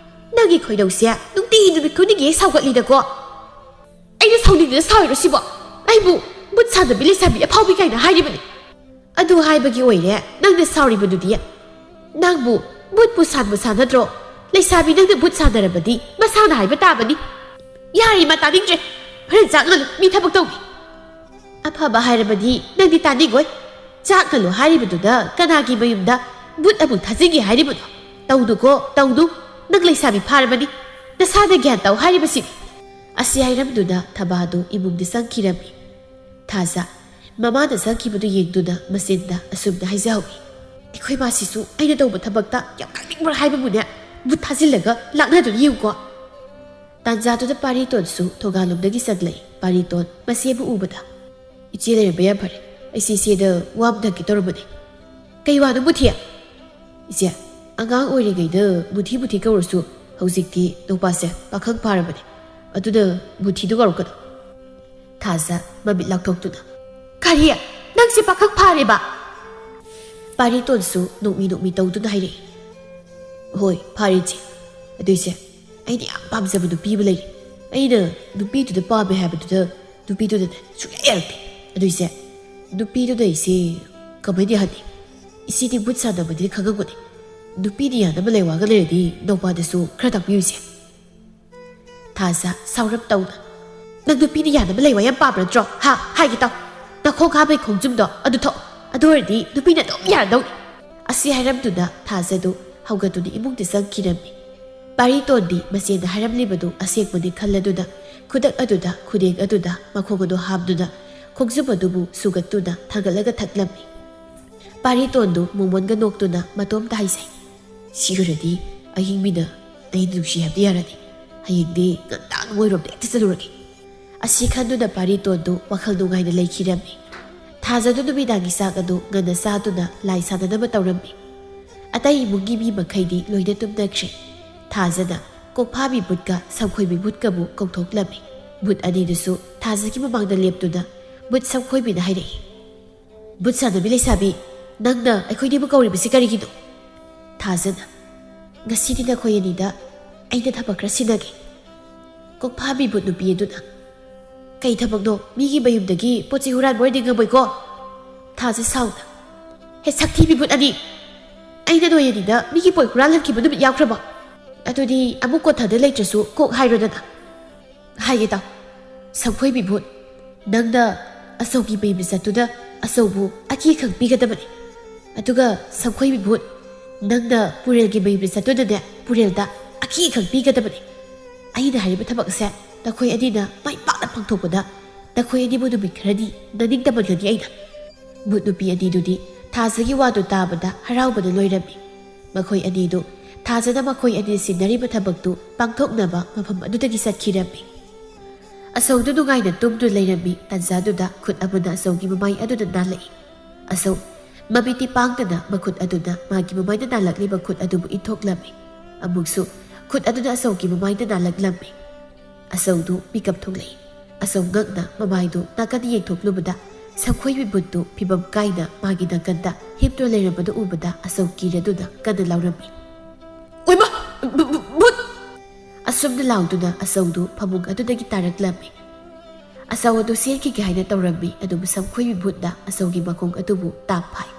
ꯅꯪꯒꯤ ꯈꯣꯏꯗꯧꯁꯦ ꯅꯨꯡꯇꯤ ꯅꯨꯃꯤꯠ ꯈꯨꯗꯤꯡꯒꯤ ꯍꯦꯛ ꯁꯥꯎꯒꯠꯂꯤꯗꯀꯣ꯫ ꯑꯩꯅ ꯁꯥꯎꯅꯤꯡꯗꯅ ꯁꯥꯎꯔꯤꯔꯣ ꯁꯤꯕꯣ? ꯑꯩꯕꯨ ꯚꯨꯠ ꯁꯥꯟꯅꯕꯤ ꯂꯩꯁꯥꯕꯤ ꯑꯐꯥꯎꯕꯤ ꯀꯥꯏꯅ ꯍꯥꯏꯔꯤꯕꯅꯤ꯫ ꯑꯗꯨ ꯍꯥꯏꯕꯒꯤ ꯑꯣꯏꯔꯦ ꯅꯪꯅ ꯁꯥꯎꯔꯤꯕꯗꯨꯗꯤ꯫ ꯅꯪꯕꯨ ꯚꯨꯠꯄꯨ ꯁꯥꯟꯕ ꯁꯥꯟꯅꯗ꯭ꯔꯣ? ꯂꯩꯁꯥꯕꯤ ꯅꯪꯅ ꯚꯨꯠ ꯁꯥꯟꯅꯔꯕꯗꯤ ꯃꯁꯥꯅ ꯍꯥꯏꯕ ꯇꯥꯕꯅꯤ꯫ ꯌꯥꯔꯦ, ꯏꯃꯥ, ꯇꯥꯅꯤꯡꯗ꯭ꯔꯦ꯫ ꯍꯣꯔꯦꯟ ꯆꯥꯛ ꯉꯜꯂꯨ, ꯃꯤ ꯊꯕꯛ ꯇꯧꯔꯤ꯫ ꯑꯐꯕ ꯍꯥꯏꯔꯕꯗꯤ ꯅꯪꯗꯤ ꯇꯥꯅꯤꯡꯉꯣꯏ꯫ ꯆꯥꯛ ꯉꯜꯂꯨ ꯍꯥꯏꯔꯤꯕꯗꯨꯗ ꯀꯅꯥꯒꯤ ꯃꯌꯨꯝꯗ ꯚꯨꯠ ꯑꯃꯨꯛ ꯊꯥꯖꯤꯟꯒꯦ ꯍꯥꯏꯔꯤꯕꯅꯣ? ꯇꯧꯅꯨꯀꯣ, ꯇꯧꯅꯨ꯫ ꯅꯪ ꯂꯩꯁꯥꯕꯤ ꯐꯥꯔꯕꯅꯤ꯫ ꯅꯁꯥꯅ ꯒ꯭ꯌꯥꯟ ꯇꯧ ꯍꯥꯏꯔꯤꯕꯁꯤꯅꯤ꯫ ꯑꯁꯤ ꯍꯥꯏꯔꯝꯗꯨꯅ ꯊꯕꯥꯗꯨ ꯏꯃꯨꯡꯗ ꯆꯪꯈꯤꯔꯝꯃꯤ꯫ ꯊꯥꯖ ꯃꯃꯥꯅ ꯆꯪꯈꯤꯕꯗꯨ ꯌꯦꯡꯗꯨꯅ ꯃꯆꯤꯟꯗ ꯑꯁꯨꯝꯅ ꯍꯥꯏꯖꯍꯧꯏ, "ꯑꯩꯈꯣꯏ ꯃꯥꯁꯤꯁꯨ ꯑꯩꯅ ꯇꯧꯕ ꯊꯕꯛꯇ ꯌꯥꯝ ꯈꯪꯅꯤꯡꯕ꯭ꯔꯥ ꯍꯥꯏꯕꯕꯨꯅꯦ, ꯚꯨꯠ ꯊꯥꯖꯤꯜꯂꯒ ꯂꯥꯛꯅꯗꯨꯅ ꯌꯦꯡꯉꯨꯀꯣ"꯫ ꯇꯥꯟꯖꯥꯗꯨꯗ ꯄꯥꯔꯤꯇꯣꯟꯁꯨ ꯊꯣꯡꯒꯥꯜꯂꯣꯝꯗꯒꯤ ꯆꯪꯂꯛꯏ꯫ ꯄꯥꯔꯤꯇꯣꯟ ꯃꯆꯦꯕꯨ ꯎꯕꯗ, "ꯏꯆꯦ ꯂꯩꯔꯝꯕ ꯌꯥꯝ ꯐꯔꯦ꯫ ꯑꯩꯁꯦ ꯏꯆꯦꯗ ꯋꯥ ꯑꯃ ꯍꯪꯒꯦ ꯇꯧꯔꯝꯕꯅꯦ"꯫ "ꯀꯩ ꯋꯥꯅꯣ ꯃꯨꯊꯤ?" "ꯏꯆꯦ, ꯑꯉꯥꯡ ꯑꯣꯏꯔꯤꯉꯩꯗ ꯃꯨꯊꯤ ꯃꯨꯊꯤ ꯀꯧꯔꯁꯨ ꯍꯧꯖꯤꯛꯇꯤ ꯅꯧꯄꯥꯁꯦ ꯄꯥꯈꯪ ꯐꯥꯔꯕꯅꯦ꯫ ꯑꯗꯨꯅ ꯃꯨꯊꯤꯗꯨ ꯀꯧꯔꯛꯀꯅꯨ"꯫ ꯊꯥꯖ ꯃꯃꯤꯠ ꯂꯥꯎꯊꯣꯛꯇꯨꯅ, "ꯀꯔꯤ? ꯅꯪꯁꯦ ꯄꯥꯈꯪ ꯐꯥꯔꯦꯕ?" ꯄꯥꯔꯤꯇꯣꯟꯁꯨ ꯅꯣꯛꯃꯤ ꯅꯣꯛꯃꯤ ꯇꯧꯗꯨꯅ ꯍꯥꯏꯔꯛꯏ, "ꯍꯣꯏ, ꯐꯥꯔꯦ ꯏꯆꯦ꯫ ꯑꯗꯨ ꯏꯆꯦ, ꯑꯩꯅ ꯌꯥꯝ ꯄꯥꯝꯖꯕ ꯅꯨꯄꯤ ꯑꯃ ꯂꯩꯔꯤ꯫ ꯑꯩꯅ ꯅꯨꯄꯤꯗꯨꯗ ꯄꯥꯝꯃꯦ ꯍꯥꯏꯕꯗꯨꯗ ꯅꯨꯄꯤꯗꯨꯅꯅꯦ ꯁꯨꯡꯌꯥ ꯌꯥꯔꯛꯇꯦ꯫ ꯑꯗꯨ ꯏꯆꯦ, ꯅꯨꯄꯤꯗꯨꯅ ꯏꯆꯦ ꯀꯃꯥꯏꯅ ꯌꯥꯍꯟꯅꯤ? ꯏꯆꯦꯗꯤ ꯚꯨꯠ ꯁꯥꯟꯅꯕꯗꯤ ꯈꯪꯉꯝꯒꯅꯤ꯫ ꯅꯨꯄꯤꯅ ꯌꯥꯅꯕ ꯂꯩꯋꯥꯒ ꯂꯩꯔꯗꯤ ꯅꯧꯄꯥꯗꯁꯨ ꯈꯔ ꯇꯥꯛꯄꯤꯌꯨ ꯏꯆꯦ"꯫ ꯊꯥꯖ ꯁꯥꯎꯔꯞ ꯇꯧꯅ, "ꯅꯪ ꯅꯨꯄꯤꯅ ꯌꯥꯅꯕ ꯂꯩꯋꯥ ꯌꯥꯝ ꯄꯥꯝꯕ ꯅꯠꯇ꯭ꯔꯣ? ꯍꯥ? ꯍꯥꯏꯒꯦ ꯇꯥꯎ꯫ ꯅꯈꯣꯡ ꯍꯥꯝꯕꯩ ꯈꯣꯡꯖꯨꯝꯗꯣ ꯑꯗꯨ ꯊꯣꯛ꯫ ꯑꯗꯨ ꯑꯣꯏꯔꯗꯤ ꯅꯨꯄꯤꯅ ꯑꯗꯨꯝ ꯌꯥꯔꯗꯧꯅꯤ"꯫ ꯑꯁꯤ ꯍꯥꯏꯔꯝꯗꯨꯅ ꯊꯥꯖꯗꯨ ꯍꯧꯒꯠꯇꯨꯅ ꯏꯃꯨꯡꯗ ꯆꯪꯈꯤꯔꯝꯃꯤ꯫ ꯄꯥꯔꯤꯇꯣꯟꯗꯤ ꯃꯆꯦꯅ ꯍꯥꯏꯔꯝꯂꯤꯕꯗꯨ ꯑꯁꯦꯡꯕꯅꯤ ꯈꯜꯂꯗꯨꯅ ꯈꯨꯗꯛ ꯑꯗꯨꯗ ꯈꯨꯗꯦꯡ ꯑꯗꯨꯗ ꯃꯈꯣꯡ ꯑꯗꯨ ꯍꯥꯝꯗꯨꯅ ꯈꯣꯡꯖꯨꯝ ꯑꯗꯨꯕꯨ ꯁꯨꯒꯠꯇꯨꯅ ꯊꯥꯡꯒꯠꯂꯒ ꯊꯛꯂꯝꯃꯤ꯫ ꯄꯥꯔꯤꯇꯣꯟꯗꯨ ꯃꯣꯃꯣꯟꯒ ꯅꯣꯛꯇꯨꯅ ꯃꯇꯣꯝꯇ ꯍꯥꯏꯖꯩ, "ꯁꯤꯈ꯭ꯔꯗꯤ ꯑꯍꯤꯡ ꯃꯤꯅ ꯑꯩ ꯅꯨꯡꯁꯤ ꯍꯥꯏꯕꯗꯤ ꯌꯥꯔꯅꯤ꯫ ꯍꯌꯦꯡꯗꯤ ꯉꯟꯇꯥꯅ ꯃꯣꯏꯔꯣꯝꯗ ꯍꯦꯛꯇ ꯆꯠꯂꯨꯔꯒꯦ"꯫ ꯑꯁꯤ ꯈꯟꯗꯨꯅ ꯄꯥꯔꯤꯇꯣꯟꯗꯨ ꯋꯥꯈꯜ ꯅꯨꯡꯉꯥꯏꯅ ꯂꯩꯈꯤꯔꯝꯃꯤ꯫ ꯊꯥꯖꯗꯨ ꯅꯨꯃꯤꯗꯥꯡꯒꯤ ꯆꯥꯛ ꯑꯗꯨ ꯉꯟꯅ ꯆꯥꯗꯨꯅ ꯂꯥꯏ ꯁꯥꯟꯅꯅꯕ ꯇꯧꯔꯝꯃꯤ꯫ ꯑꯇꯩ ꯏꯃꯨꯡꯒꯤ ꯃꯤ ꯃꯈꯩꯗꯤ ꯂꯣꯏꯅ ꯇꯨꯝꯅꯈ꯭ꯔꯦ꯫ ꯊꯥꯖꯅ ꯀꯣꯛꯐꯥꯕꯤ ꯚꯨꯠꯀ ꯁꯝꯈꯣꯏꯕꯤ ꯚꯨꯠꯀꯕꯨ ꯀꯧꯊꯣꯛꯂꯝꯃꯤ꯫ ꯚꯨꯠ ꯑꯅꯤꯗꯨꯁꯨ ꯊꯥꯖꯒꯤ ꯃꯃꯥꯡꯗ ꯂꯦꯞꯇꯨꯅ ꯚꯨꯠ ꯁꯝꯈꯣꯏꯕꯤꯅ ꯍꯥꯏꯔꯛꯏ, "ꯚꯨꯠ ꯁꯥꯟꯅꯕꯤ ꯂꯩꯁꯥꯕꯤ, ꯅꯪꯅ ꯑꯩꯈꯣꯏꯅꯤꯕꯨ ꯀꯧꯔꯤꯕꯁꯤ ꯀꯔꯤꯒꯤꯅꯣ?" ꯊꯥꯖꯅ, "ꯉꯁꯤꯗꯤ ꯅꯈꯣꯏ ꯑꯅꯤꯗ ꯑꯩꯅ ꯊꯕꯛ ꯈꯔ ꯁꯤꯟꯅꯒꯦ"꯫ ꯀꯣꯛꯐꯥꯕꯤ ꯚꯨꯠ ꯅꯨꯄꯤ ꯑꯗꯨꯅ, "ꯀꯩ ꯊꯕꯛꯅꯣ? ꯃꯤꯒꯤ ꯃꯌꯨꯝꯗꯒꯤ ꯄꯣꯠ ꯆꯩ ꯍꯨꯔꯥꯟꯕ ꯑꯣꯏꯔꯗꯤ ꯉꯝꯃꯣꯏꯀꯣ"꯫ ꯊꯥꯖ ꯁꯥꯎꯅ, "ꯍꯦ ꯁꯛꯊꯤꯕꯤ ꯚꯨꯠ ꯑꯅꯤ! ꯑꯩꯅ ꯅꯣꯏ ꯑꯅꯤꯗ ꯃꯤꯒꯤ ꯄꯣꯠ ꯍꯨꯔꯥꯜꯍꯟꯈꯤꯕ ꯅꯨꯃꯤꯠ ꯌꯥꯎꯈ꯭ꯔꯕꯣ? ꯑꯗꯨꯗꯤ ꯑꯃꯨꯛ ꯀꯣꯟꯊꯗ ꯂꯩꯇ꯭ꯔꯁꯨ ꯀꯣꯛ ꯍꯥꯏꯔꯣꯗꯅ"꯫ "ꯍꯥꯏꯒꯦ ꯇꯥꯎ, ꯁꯝꯈꯣꯏꯕꯤ ꯚꯨꯠ, ꯅꯪꯅ ꯑꯆꯧꯒꯤ ꯃꯌꯨꯝꯗ ꯆꯠꯇꯨꯅ ꯑꯆꯧꯕꯨ ꯑꯀꯤ ꯑꯈꯪ ꯄꯤꯒꯗꯕꯅꯤ꯫ ꯑꯗꯨꯒ ꯁꯝꯈꯣꯏꯕꯤ ꯚꯨꯠ, ꯅꯪꯅ ꯄꯨꯔꯦꯜꯒꯤ ꯃꯌꯨꯝꯗ ꯆꯠꯇꯨꯅꯅꯦ, ꯄꯨꯔꯦꯜꯗ ꯑꯀꯤ ꯑꯈꯪ ꯄꯤꯒꯗꯕꯅꯤ꯫ ꯑꯩꯅ ꯍꯥꯏꯔꯤꯕ ꯊꯕꯛ ꯑꯁꯦ ꯅꯈꯣꯏ ꯑꯅꯤꯅ ꯃꯥꯏ ꯄꯥꯛꯅ ꯄꯥꯡꯊꯣꯛꯄꯗ ꯅꯈꯣꯏ ꯑꯅꯤꯕꯨ ꯅꯨꯃꯤꯠ ꯈꯔꯗꯤ ꯅꯅꯤꯡ ꯇꯝꯍꯟꯒꯅꯤ ꯑꯩꯅ"꯫ ꯚꯨꯠ ꯅꯨꯄꯤ ꯑꯅꯤꯗꯨꯗꯤ ꯊꯥꯖꯒꯤ ꯋꯥꯗꯨ ꯇꯥꯕꯗ ꯍꯔꯥꯎꯕꯅ ꯂꯣꯏꯔꯝꯃꯤ꯫ ꯃꯈꯣꯏ ꯑꯅꯤꯗꯨ ꯊꯥꯖꯅ ꯃꯈꯣꯏ ꯑꯅꯤ ꯁꯤꯟꯅꯔꯤꯕ ꯊꯕꯛꯇꯨ ꯄꯥꯡꯊꯣꯛꯅꯕ ꯃꯐꯝ ꯑꯗꯨꯗꯒꯤ ꯆꯠꯈꯤꯔꯝꯃꯤ꯫ ꯑꯆꯧꯗꯨ ꯅꯨꯡꯉꯥꯏꯅ ꯇꯨꯝꯗꯨꯅ ꯂꯩꯔꯝꯃꯤ꯫ ꯇꯥꯟꯖꯥꯗꯨꯗ ꯈꯨꯠ ꯑꯃꯅ ꯑꯆꯧꯒꯤ ꯃꯃꯥꯏ ꯑꯗꯨꯗ ꯅꯥꯜꯂꯛꯏ꯫ ꯑꯆꯧ ꯃꯃꯤꯠꯇꯤ ꯄꯥꯡꯗꯅ ꯃꯈꯨꯠ ꯑꯗꯨꯅ ꯃꯥꯒꯤ ꯃꯃꯥꯏꯗ ꯅꯥꯜꯂꯛꯂꯤꯕ ꯈꯨꯠ ꯑꯗꯨꯕꯨ ꯏꯟꯊꯣꯛꯂꯝꯃꯤ꯫ ꯑꯃꯨꯛꯁꯨ ꯈꯨꯠ ꯑꯗꯨꯅ ꯑꯆꯧꯒꯤ ꯃꯃꯥꯏꯗ ꯅꯥꯜꯂꯛꯂꯝꯃꯤ꯫ ꯑꯆꯧꯗꯨ ꯃꯤꯀꯞ ꯊꯣꯛꯂꯛꯏ꯫ ꯑꯆꯧ ꯉꯛꯅ ꯃꯃꯥꯏꯗꯨ ꯅꯥꯀꯟꯗ ꯌꯦꯡꯊꯣꯛꯂꯨꯕꯗ ꯁꯝꯈꯣꯏꯕꯤ ꯚꯨꯠꯇꯨ ꯐꯤꯕꯝ ꯀꯥꯏꯅ ꯃꯥꯒꯤ ꯅꯥꯀꯟꯗ ꯍꯤꯞꯇꯨꯅ ꯂꯩꯔꯝꯕꯗꯨ ꯎꯕꯗ ꯑꯆꯧ ꯀꯤꯔꯗꯨꯅ ꯀꯟꯅ ꯂꯥꯎꯔꯝꯃꯤ, "ꯑꯣꯏꯃ! ꯚꯨ-, ꯚꯨ-, ꯚꯨꯠ!" ꯑꯁꯨꯝꯅ ꯂꯥꯎꯗꯨꯅ ꯑꯆꯧꯗꯨ ꯐꯃꯨꯡ ꯑꯗꯨꯗꯒꯤ ꯇꯥꯔꯛꯂꯝꯃꯤ꯫ ꯑꯆꯧ ꯑꯗꯨ ꯆꯦꯟꯈꯤꯒꯦ ꯍꯥꯏꯅ ꯇꯧꯔꯝꯃꯤ, ꯑꯗꯨꯕꯨ ꯁꯝꯈꯣꯏꯕꯤ ꯚꯨꯠꯅ ꯑꯆꯧꯒꯤ ꯃꯈꯣꯡ ꯑꯗꯨꯕꯨ ꯇꯥꯞ ꯐꯥꯏ꯫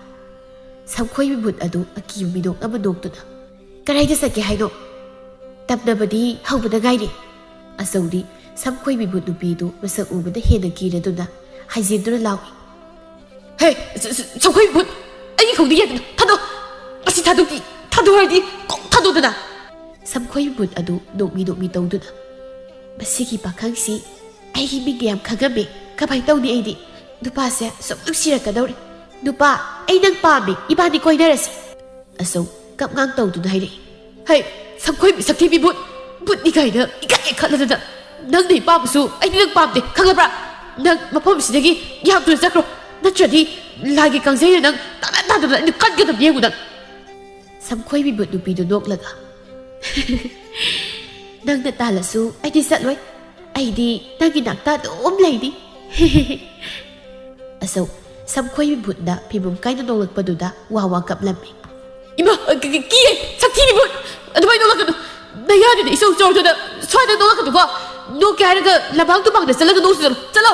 ꯁꯝꯈꯣꯏꯕꯤ ꯚꯨꯠ ꯑꯗꯨ ꯑꯀꯤꯕ ꯃꯤꯅꯣꯛ ꯑꯃ ꯅꯣꯛꯇꯨꯅ, "ꯀꯗꯥꯏꯗ ꯆꯠꯀꯦ ꯍꯥꯏꯅꯣ? ꯇꯝꯅꯕꯗꯤ ꯍꯧꯕꯗ ꯉꯥꯏꯔꯤ"꯫ ꯑꯆꯧꯗꯤ ꯁꯝꯈꯣꯏꯕꯤ ꯚꯨꯠ ꯅꯨꯄꯤꯗꯨ ꯃꯁꯛ ꯎꯕꯗ ꯍꯦꯟꯅ ꯀꯤꯔꯗꯨꯅ ꯍꯥꯏꯖꯤꯟꯗꯨꯅ ꯂꯥꯎꯏ, "ꯍꯦ, ꯁ-, ꯁ-, ꯁꯝꯈꯣꯏꯕꯤ ꯚꯨꯠ! ꯑꯩꯒꯤ ꯈꯣꯡꯗꯤ ꯌꯥꯗꯅ ꯊꯥꯗꯣꯛ! ꯑꯁꯤ ꯊꯥꯗꯣꯛꯇꯤ! ꯊꯥꯗꯣꯛ ꯍꯥꯏꯗꯤ ꯀꯣꯛ ꯊꯥꯗꯣꯛꯇꯅ!" ꯁꯝꯈꯣꯏꯕꯤ ꯚꯨꯠ ꯑꯗꯨ ꯅꯣꯛꯃꯤ ꯅꯣꯛꯃꯤ ꯇꯧꯗꯨꯅ, "ꯃꯁꯤꯒꯤ ꯄꯥꯈꯪꯁꯤ ꯑꯩꯒꯤ ꯃꯤꯡꯒ ꯌꯥꯝ ꯈꯪꯉꯝꯃꯦ꯫ ꯀꯃꯥꯏꯅ ꯇꯧꯅꯤ ꯑꯩꯗꯤ? "ꯅꯨꯄꯥꯁꯦ ꯁꯨꯝ ꯅꯨꯡꯁꯤꯔꯛꯀꯗꯧꯔꯦ꯫ ꯅꯨꯄꯥ, ꯑꯩ ꯅꯪ ꯄꯥꯝꯃꯤ, ꯏꯕꯥꯅꯤ ꯀꯣꯏꯅꯔꯁꯤ"꯫ ꯑꯆꯧ ꯀꯞꯉꯥꯡ ꯇꯧꯗꯨꯅ ꯍꯥꯏꯔꯛꯏ꯫ "ꯍꯩ, ꯁꯝꯈꯣꯏꯕꯤ ꯁꯛꯊꯤꯕꯤ ꯕꯨꯠ! ꯕꯨꯠꯅꯤ ꯀꯥꯏꯅ ꯏꯀꯥꯏ ꯈꯠꯂꯗꯅ! ꯅꯪꯅ ꯑꯩ ꯄꯥꯝꯕꯁꯨ ꯑꯩꯗꯤ ꯅꯪ ꯄꯥꯝꯗꯦ, ꯈꯪꯉꯕ꯭ꯔꯥ? ꯅꯪ ꯃꯐꯝꯁꯤꯗꯒꯤ ꯌꯥꯝ ꯊꯨꯅ ꯆꯠꯈ꯭ꯔꯣ, ꯅꯠꯇ꯭ꯔꯗꯤ ꯂꯥꯏꯒꯤ ꯀꯥꯡꯖꯩꯅ ꯅꯪ ꯇꯥꯟꯅ ꯇꯥꯟꯅꯗꯅ ꯑꯩꯅ ꯀꯟꯒꯗꯕꯅꯤ, ꯌꯦꯡꯉꯨ ꯅꯪ!" ꯁꯝꯈꯣꯏꯕꯤ ꯕꯨꯠ ꯅꯨꯄꯤꯗꯨ ꯅꯣꯛꯂꯒ, "ꯅꯪꯅ ꯇꯥꯜꯂꯁꯨ ꯑꯩꯗꯤ ꯆꯠꯂꯣꯏ꯫ ꯑꯩꯗꯤ ꯅꯪꯒꯤ ꯅꯥꯛꯇ ꯑꯗꯨꯝ ꯂꯩꯅꯤ"꯫ ꯑꯆꯧ ꯁꯝꯈꯣꯏꯕꯤ ꯕꯨꯠꯅ ꯐꯤꯕꯝ ꯀꯥꯏꯅ ꯅꯣꯛꯂꯛꯄꯗꯨꯗ ꯋꯥ ꯋꯥ ꯀꯞꯂꯝꯃꯤ꯫ "ꯏꯃꯥ, ꯀꯤ-, ꯀꯤ-, ꯀꯤꯌꯦ! ꯁꯛꯊꯤꯕꯤ ꯕꯨꯠ! ꯑꯗꯨꯃꯥꯏꯅ ꯅꯣꯛꯂꯛꯀꯅꯨ! ꯅꯌꯥꯗꯨꯗꯤ ꯏꯆꯧ ꯆꯧꯗꯅ ꯁ꯭ꯋꯥꯏꯗ ꯅꯣꯛꯂꯛꯀꯅꯨꯀꯣ! ꯅꯣꯛꯀꯦ ꯍꯥꯏꯔꯒ ꯂꯝꯍꯥꯡ ꯇꯨꯃꯥꯡꯗ ꯆꯠꯂꯒ ꯅꯣꯛꯁꯤ ꯆꯠꯂꯣ! ꯆꯠꯂꯣ!"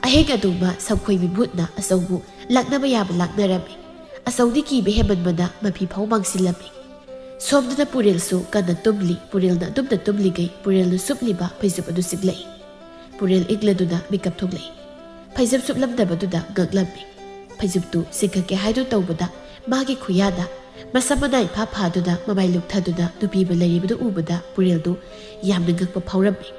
ꯑꯍꯤꯡ ꯑꯗꯨꯃ ꯁꯝꯈꯣꯏꯕꯤ ꯕꯨꯠꯅ ꯑꯆꯧꯕꯨ ꯂꯛꯅꯕ ꯌꯥꯕ ꯂꯛꯅꯔꯝꯃꯤ꯫ ꯑꯆꯧꯗꯤ ꯀꯤꯕ ꯍꯦꯟꯃꯟꯕꯅ ꯃꯐꯤ ꯐꯥꯎ ꯃꯥꯡꯁꯤꯜꯂꯝꯃꯤ꯫ ꯁꯣꯝꯗꯅ ꯄꯨꯔꯦꯜꯁꯨ ꯀꯟꯅ ꯇꯨꯝꯂꯤ꯫ ꯄꯨꯔꯦꯜꯅ ꯑꯇꯨꯝꯅ ꯇꯨꯝꯂꯤꯉꯩ ꯄꯨꯔꯦꯜꯅ ꯁꯨꯞꯂꯤꯕ ꯐꯩꯖꯨꯞ ꯑꯗꯨ ꯆꯤꯛꯂꯛꯏ꯫ ꯄꯨꯔꯦꯜ ꯏꯪꯂꯗꯨꯅ ꯃꯤꯀꯞ ꯊꯣꯛꯂꯛꯏ꯫ ꯐꯩꯖꯨꯞ ꯁꯨꯞꯂꯝꯗꯕꯗꯨꯗ ꯉꯛꯂꯝꯃꯤ꯫ ꯐꯩꯖꯨꯞꯇꯨ ꯆꯤꯡꯈꯠꯀꯦ ꯍꯥꯏꯗꯨ ꯇꯧꯕꯗ ꯃꯥꯒꯤ ꯈꯨꯌꯥꯗ ꯃꯁꯝ ꯃꯅꯥ ꯏꯐꯥ ꯐꯥꯗꯨꯅ ꯃꯃꯥꯏ ꯂꯨꯞꯊꯗꯨꯅ ꯅꯨꯄꯤ ꯑꯃ ꯂꯩꯔꯤꯕꯗꯨ ꯎꯕꯗ ꯄꯨꯔꯦꯜꯗꯨ ꯌꯥꯝꯅ ꯉꯛꯄ ꯐꯥꯎꯔꯝꯃꯤ꯫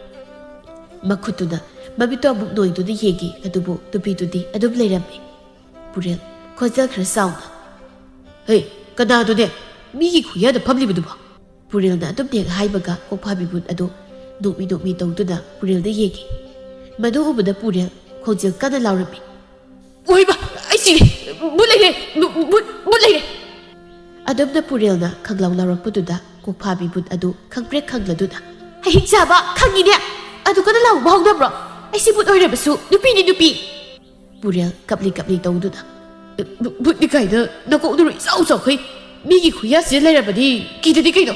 ꯃꯈꯨꯠꯇꯨꯅ ꯃꯃꯤꯠꯇꯣ ꯑꯃꯨꯛ ꯅꯣꯏꯗꯨꯅ ꯌꯦꯡꯉꯤ, ꯑꯗꯨꯕꯨ ꯅꯨꯄꯤꯗꯨꯗꯤ ꯑꯗꯨꯝ ꯂꯩꯔꯝꯃꯤ꯫ ꯄꯨꯔꯦꯜ, ꯈꯣꯟꯖꯦꯜ ꯈꯔ ꯆꯥꯎꯅ, "ꯍꯦ, ꯀꯅꯥꯅꯣꯅꯦ ꯃꯤꯒꯤ ꯈꯨꯌꯥꯗ ꯐꯝꯂꯤꯕꯗꯨꯕꯣ?" ꯄꯨꯔꯦꯜꯅ ꯑꯗꯨꯝ ꯍꯦꯛ ꯍꯥꯏꯕꯒ ꯀꯣꯛꯐꯥꯕꯤ ꯕꯨꯠ ꯑꯗꯨ ꯅꯣꯛꯃꯤ ꯅꯣꯛꯃꯤ ꯇꯧꯗꯨꯅ ꯄꯨꯔꯦꯜꯗ ꯌꯦꯡꯉꯤ꯫ ꯃꯗꯨ ꯎꯕꯗ ꯄꯨꯔꯦꯜ ꯈꯣꯟꯖꯦꯜ ꯀꯟꯅ ꯂꯥꯎꯔꯝꯃꯤ꯫ "ꯑꯣꯏꯕ, ꯑꯩ ꯁꯤꯔꯦ! ꯕꯨꯠ ꯂꯩꯔꯦ! ꯕꯨ-, ꯕꯨꯠ, ꯕꯨꯠ ꯂꯩꯔꯦ!" ꯑꯗꯨꯝꯅ ꯄꯨꯔꯦꯜꯅ ꯈꯪꯂꯥꯎ ꯂꯥꯎꯔꯛꯄꯗꯨꯗ ꯀꯣꯛꯐꯥꯕꯤ ꯕꯨꯠ ꯑꯗꯨ ꯈꯪꯄ꯭ꯔꯦꯛ ꯈꯪꯂꯗꯨꯅ, "ꯍꯩ ꯆꯥꯕ, ꯈꯪꯉꯤꯅꯦ! ꯑꯗꯨ ꯀꯟꯅ ꯂꯥꯎꯕ ꯍꯧꯅꯕ꯭ꯔꯣ? ꯑꯩꯁꯤ ꯕꯨꯠ ꯑꯣꯏꯔꯕꯁꯨ ꯅꯨꯄꯤꯅꯤ, ꯅꯨꯄꯤ!" ꯄꯨꯔꯦꯜ ꯀꯞꯂꯤ ꯀꯞꯂꯤ ꯇꯧꯗꯨꯅ, "ꯕꯨ-, ꯕꯨꯠꯅꯤ ꯀꯥꯏꯅ ꯅꯀꯣꯛ ꯅꯔꯨ ꯏꯆꯥꯎ ꯆꯥꯎꯈꯩ ꯃꯤꯒꯤ ꯈꯨꯌꯥꯁꯤꯗ ꯂꯩꯔꯕꯗꯤ ꯀꯤꯗꯗꯤ ꯀꯩꯅꯣ?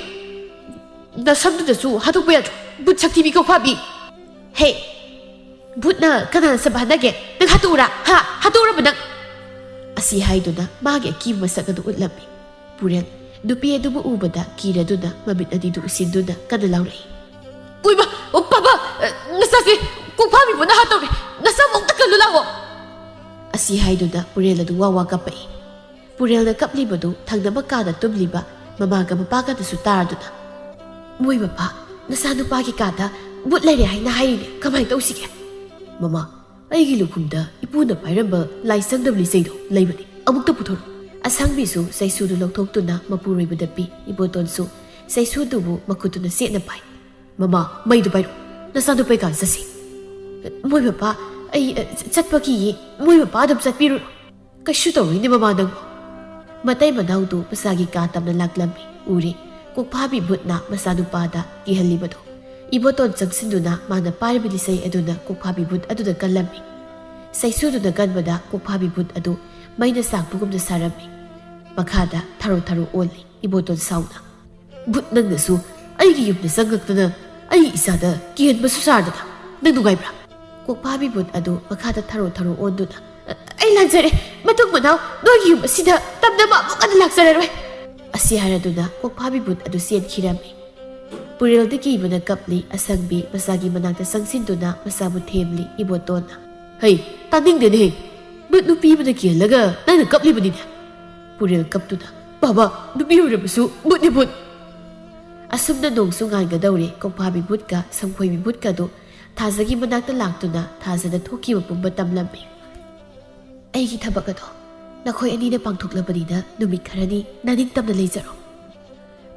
ꯅꯁꯝꯗꯨꯗꯁꯨ ꯍꯥꯠꯇꯣꯛꯄ ꯌꯥꯗ꯭ꯔꯣ, ꯕꯨꯠ ꯁꯛꯊꯤꯕꯤ ꯀꯣꯛꯐꯥꯕꯤ?" "ꯍꯦ, ꯕꯨꯠꯅ ꯀꯅꯥꯅ ꯁꯝ ꯍꯥꯠꯅꯒꯦ? ꯅꯪ ꯍꯥꯠꯇꯣꯛꯎꯔꯥ? ꯍꯥ? ꯍꯥꯠꯇꯣꯛꯎꯔꯕ ꯅꯪ?" ꯑꯁꯤ ꯍꯥꯏꯗꯨꯅ ꯃꯥꯒꯤ ꯑꯀꯤꯕ ꯃꯁꯛ ꯑꯗꯨ ꯎꯠꯂꯝꯃꯤ꯫ ꯄꯨꯔꯦꯜ ꯅꯨꯄꯤ ꯑꯗꯨꯕꯨ ꯎꯕꯗ ꯀꯤꯔꯗꯨꯅ ꯃꯃꯤꯠ ꯑꯅꯤꯗꯨ ꯎꯏꯁꯤꯟꯗꯨꯅ ꯀꯟꯅ ꯂꯥꯎꯔꯛꯏ꯫ "ꯑꯣꯏꯃ! ꯑꯣ, ꯄꯥꯕ! ꯑ, ꯅꯆꯥꯁꯦ ꯀꯣꯛꯐꯥꯕꯤ ꯕꯨꯠꯅ ꯍꯥꯠꯇꯧꯔꯦ! ꯅꯆꯥꯕꯨ ꯑꯃꯨꯛꯇ ꯀꯜꯂꯨ ꯂꯥꯛꯑꯣ!" ꯑꯁꯤ ꯍꯥꯏꯗꯨꯅ ꯄꯨꯔꯦꯜ ꯑꯗꯨ ꯋꯥ ꯋꯥ ꯀꯞꯄꯛꯏ꯫ ꯄꯨꯔꯦꯜꯅ ꯀꯞꯂꯤꯕꯗꯨ ꯊꯪꯅꯕ ꯀꯥꯗ ꯇꯨꯝꯂꯤꯕ ꯃꯃꯥꯒ ꯃꯄꯥꯒꯗꯁꯨ ꯇꯥꯔꯗꯨꯅ, "ꯃꯣꯏ ꯃꯄꯥ, ꯅꯆꯥꯅꯨꯄꯥꯒꯤ ꯀꯥꯗ ꯕꯨꯠ ꯂꯩꯔꯦ ꯍꯥꯏꯅ ꯍꯥꯏꯔꯤꯅꯦ, ꯀꯃꯥꯏꯅ ꯇꯧꯁꯤꯒꯦ?" "ꯃꯃꯥ, "ꯑꯩꯒꯤ ꯂꯨꯈꯨꯝꯗ ꯏꯄꯨꯅ ꯄꯥꯏꯔꯝꯕ ꯂꯥꯏꯁꯪꯗ ꯂꯤꯆꯩꯗꯣ ꯂꯩꯕꯅꯤ, ꯑꯃꯨꯛꯇ ꯄꯨꯊꯣꯔꯛꯎ꯫" ꯑꯁꯪꯕꯤꯁꯨ ꯆꯩꯁꯨꯗꯨ ꯂꯧꯊꯣꯛꯇꯨꯅ ꯃꯄꯨꯔꯣꯏꯕꯗ ꯄꯤ꯫ ꯏꯕꯣꯇꯣꯟꯁꯨ ꯆꯩꯁꯨꯗꯨꯕꯨ ꯃꯈꯨꯠꯇꯨꯅ ꯆꯦꯠꯅ ꯄꯥꯏ꯫ "ꯃꯃꯥ, ꯃꯩꯗꯨ ꯄꯥꯏꯔꯛꯎ, ꯅꯆꯥꯅꯨꯄꯥ ꯀꯥ ꯆꯠꯁꯤ꯫" "ꯃꯣꯏ ꯃꯄꯥ, ꯑꯩ, ꯑ, ꯆꯠꯄ ꯀꯤꯌꯦ, ꯃꯣꯏ ꯃꯄꯥ ꯑꯗꯨꯝ ꯆꯠꯄꯤꯔꯨꯔꯣ꯫" "ꯀꯩꯁꯨ ꯇꯧꯔꯣꯏꯅꯦ ꯃꯃꯥ ꯅꯪꯕꯨ꯫" ꯃꯇꯩ ꯃꯅꯥꯎꯗꯨ ꯃꯆꯥꯒꯤ ꯀꯥ ꯇꯝꯅ ꯂꯥꯛꯂꯝꯃꯤ꯫ ꯎꯔꯦ, ꯀꯣꯛꯐꯥꯕꯤ ꯚꯨꯠꯅ ꯃꯆꯥꯅꯨꯄꯥꯗ ꯀꯤꯍꯜꯂꯤꯕꯗꯨ꯫ ꯏꯕꯣꯇꯣꯟ ꯆꯪꯁꯤꯟꯗꯨꯅ ꯃꯥꯅ ꯄꯥꯏꯔꯤꯕ ꯂꯤꯆꯩ ꯑꯗꯨꯅ ꯀꯣꯛꯐꯥꯕꯤ ꯚꯨꯠ ꯑꯗꯨꯗ ꯀꯜꯂꯝꯃꯤ꯫ ꯆꯩꯁꯨꯗꯨꯅ ꯀꯟꯕꯗ ꯀꯣꯛꯐꯥꯕꯤ ꯚꯨꯠ ꯑꯗꯨ ꯃꯩꯅ ꯆꯥꯛꯄꯒꯨꯝꯅ ꯁꯥꯔꯝꯃꯤ꯫ ꯃꯈꯥꯗ ꯊꯔꯣ ꯊꯔꯣ ꯑꯣꯜꯂꯤ꯫ ꯏꯕꯣꯇꯣꯟ ꯁꯥꯎꯅ, "ꯚꯨꯠ ꯅꯪꯅꯁꯨ ꯑꯩꯒꯤ ꯌꯨꯝꯗ ꯆꯪꯉꯛꯇꯅ ꯑꯩꯒꯤ ꯏꯆꯥꯗ ꯀꯤꯍꯟꯕꯁꯨ ꯁꯥꯗꯅ ꯅꯪ ꯅꯨꯡꯉꯥꯏꯕ꯭ꯔꯥ?" ꯀꯣꯛꯐꯥꯕꯤ ꯚꯨꯠ ꯑꯗꯨ ꯃꯈꯥꯗ ꯊꯔꯣ ꯊꯔꯣ ꯑꯣꯟꯗꯨꯅ, "ꯑ-, ꯑꯩ ꯂꯥꯟꯖꯔꯦ꯫ ꯃꯇꯨꯡ ꯃꯅꯥꯎ ꯅꯣꯏꯒꯤ ꯌꯨꯝ ꯑꯁꯤꯗ ꯇꯝꯅꯕ ꯑꯃꯨꯛ ꯍꯟꯅ ꯂꯥꯛꯆꯔꯔꯣꯏ꯫" ꯑꯁꯤ ꯍꯥꯏꯔꯗꯨꯅ ꯀꯣꯛꯐꯥꯕꯤ ꯚꯨꯠ ꯑꯗꯨ ꯆꯦꯟꯈꯤꯔꯝꯃꯤ꯫ ꯄꯨꯔꯦꯜꯗꯤ ꯀꯤꯕꯅ ꯀꯞꯂꯤ꯫ ꯑꯁꯪꯕꯤ ꯃꯆꯥꯒꯤ ꯃꯅꯥꯛꯇ ꯆꯪꯁꯤꯟꯗꯨꯅ ꯃꯆꯥꯕꯨ ꯊꯦꯝꯂꯤ꯫ ꯏꯕꯣꯇꯣꯟꯅ, "ꯍꯩ, ꯇꯥꯅꯤꯡꯗꯦꯅꯦꯍꯦ꯫ ꯚꯨꯠ ꯅꯨꯄꯤ ꯑꯃꯅ ꯀꯤꯍꯜꯂꯒ ꯅꯪꯅ ꯀꯞꯂꯤꯕꯅꯤꯅꯦ?" ꯄꯨꯔꯦꯜ ꯀꯞꯇꯨꯅ, "ꯕꯥꯕꯥ, ꯅꯨꯄꯤ ꯑꯣꯏꯔꯕꯁꯨ ꯚꯨꯠꯅꯤ ꯚꯨꯠ꯫" ꯑꯁꯨꯝꯅ ꯅꯣꯡꯁꯨ ꯉꯥꯟꯒꯗꯧꯔꯦ꯫ ꯀꯣꯛꯐꯥꯕꯤ ꯚꯨꯠꯀ ꯁꯝꯈꯣꯏꯕꯤ ꯚꯨꯠꯀ ꯑꯗꯨ ꯊꯥꯖꯒꯤ ꯃꯅꯥꯛꯇ ꯂꯥꯛꯇꯨꯅ ꯊꯥꯖꯗ ꯊꯣꯛꯈꯤꯕ ꯄꯨꯝꯕ ꯇꯝꯂꯝꯃꯤ꯫ "ꯑꯩꯒꯤ ꯊꯕꯛ ꯑꯗꯣ ꯅꯈꯣꯏ ꯑꯅꯤꯅ ꯄꯥꯡꯊꯣꯛꯂꯕꯅꯤꯅ ꯅꯨꯃꯤꯠ ꯈꯔꯅꯤ ꯅꯅꯤꯡꯇꯝꯅ ꯂꯩꯖꯔꯣ꯫"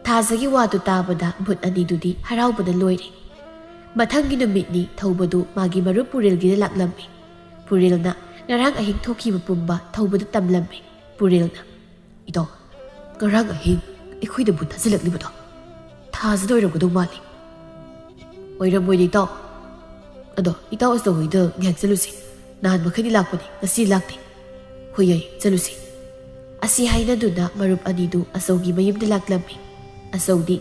ꯊꯥꯖꯒꯤ ꯋꯥꯗꯨ ꯇꯥꯕꯗ ꯚꯨꯠ ꯑꯅꯤꯗꯨꯗꯤ ꯍꯔꯥꯎꯕꯅ ꯂꯣꯏꯔꯦ꯫ ꯃꯊꯪꯒꯤ ꯅꯨꯃꯤꯠꯅꯤ ꯊꯧꯕꯗꯨ ꯃꯥꯒꯤ ꯃꯔꯨꯞ ꯄꯨꯔꯦꯜꯒꯤꯗ ꯂꯥꯛꯂꯝꯃꯤ꯫ ꯄꯨꯔꯦꯜꯅ ꯉꯔꯥꯡ ꯑꯍꯤꯡ ꯊꯣꯛꯈꯤꯕ ꯄꯨꯝꯕ ꯊꯧꯕꯗ ꯇꯝꯂꯝꯃꯤ꯫ ꯄꯨꯔꯦꯜꯅ, "ꯏꯇꯥꯎ, ꯉꯔꯥꯡ ꯑꯍꯤꯡ ꯑꯩꯈꯣꯏꯗ ꯚꯨꯠ ꯊꯥꯖꯤꯜꯂꯛꯂꯤꯕꯗꯣ ꯊꯥꯖꯗ ꯑꯣꯏꯔꯝꯒꯗꯧ ꯃꯥꯜꯂꯤ꯫" "ꯑꯣꯏꯔꯝꯃꯣꯏꯗ ꯏꯇꯥꯎ꯫ ꯑꯗꯣ ꯏꯇꯥꯎ ꯑꯆꯧ ꯍꯣꯏꯗ ꯉꯥꯏꯍꯥꯛ ꯆꯠꯂꯨꯁꯤ꯫ ꯅꯍꯥꯟ ꯃꯈꯩꯗꯤ ꯂꯥꯛꯄꯅꯤ, ꯉꯁꯤ ꯂꯥꯛꯇꯦ꯫" "ꯍꯣꯏ ꯌꯥꯏ, ꯆꯠꯂꯨꯁꯤ꯫" ꯑꯁꯤ ꯍꯥꯏꯅꯗꯨꯅ ꯃꯔꯨꯞ ꯑꯅꯤꯗꯨ ꯑꯆꯧꯒꯤ ꯃꯌꯨꯝꯗ ꯂꯥꯛꯂꯝꯃꯤ꯫ ꯑꯆꯧꯗꯤ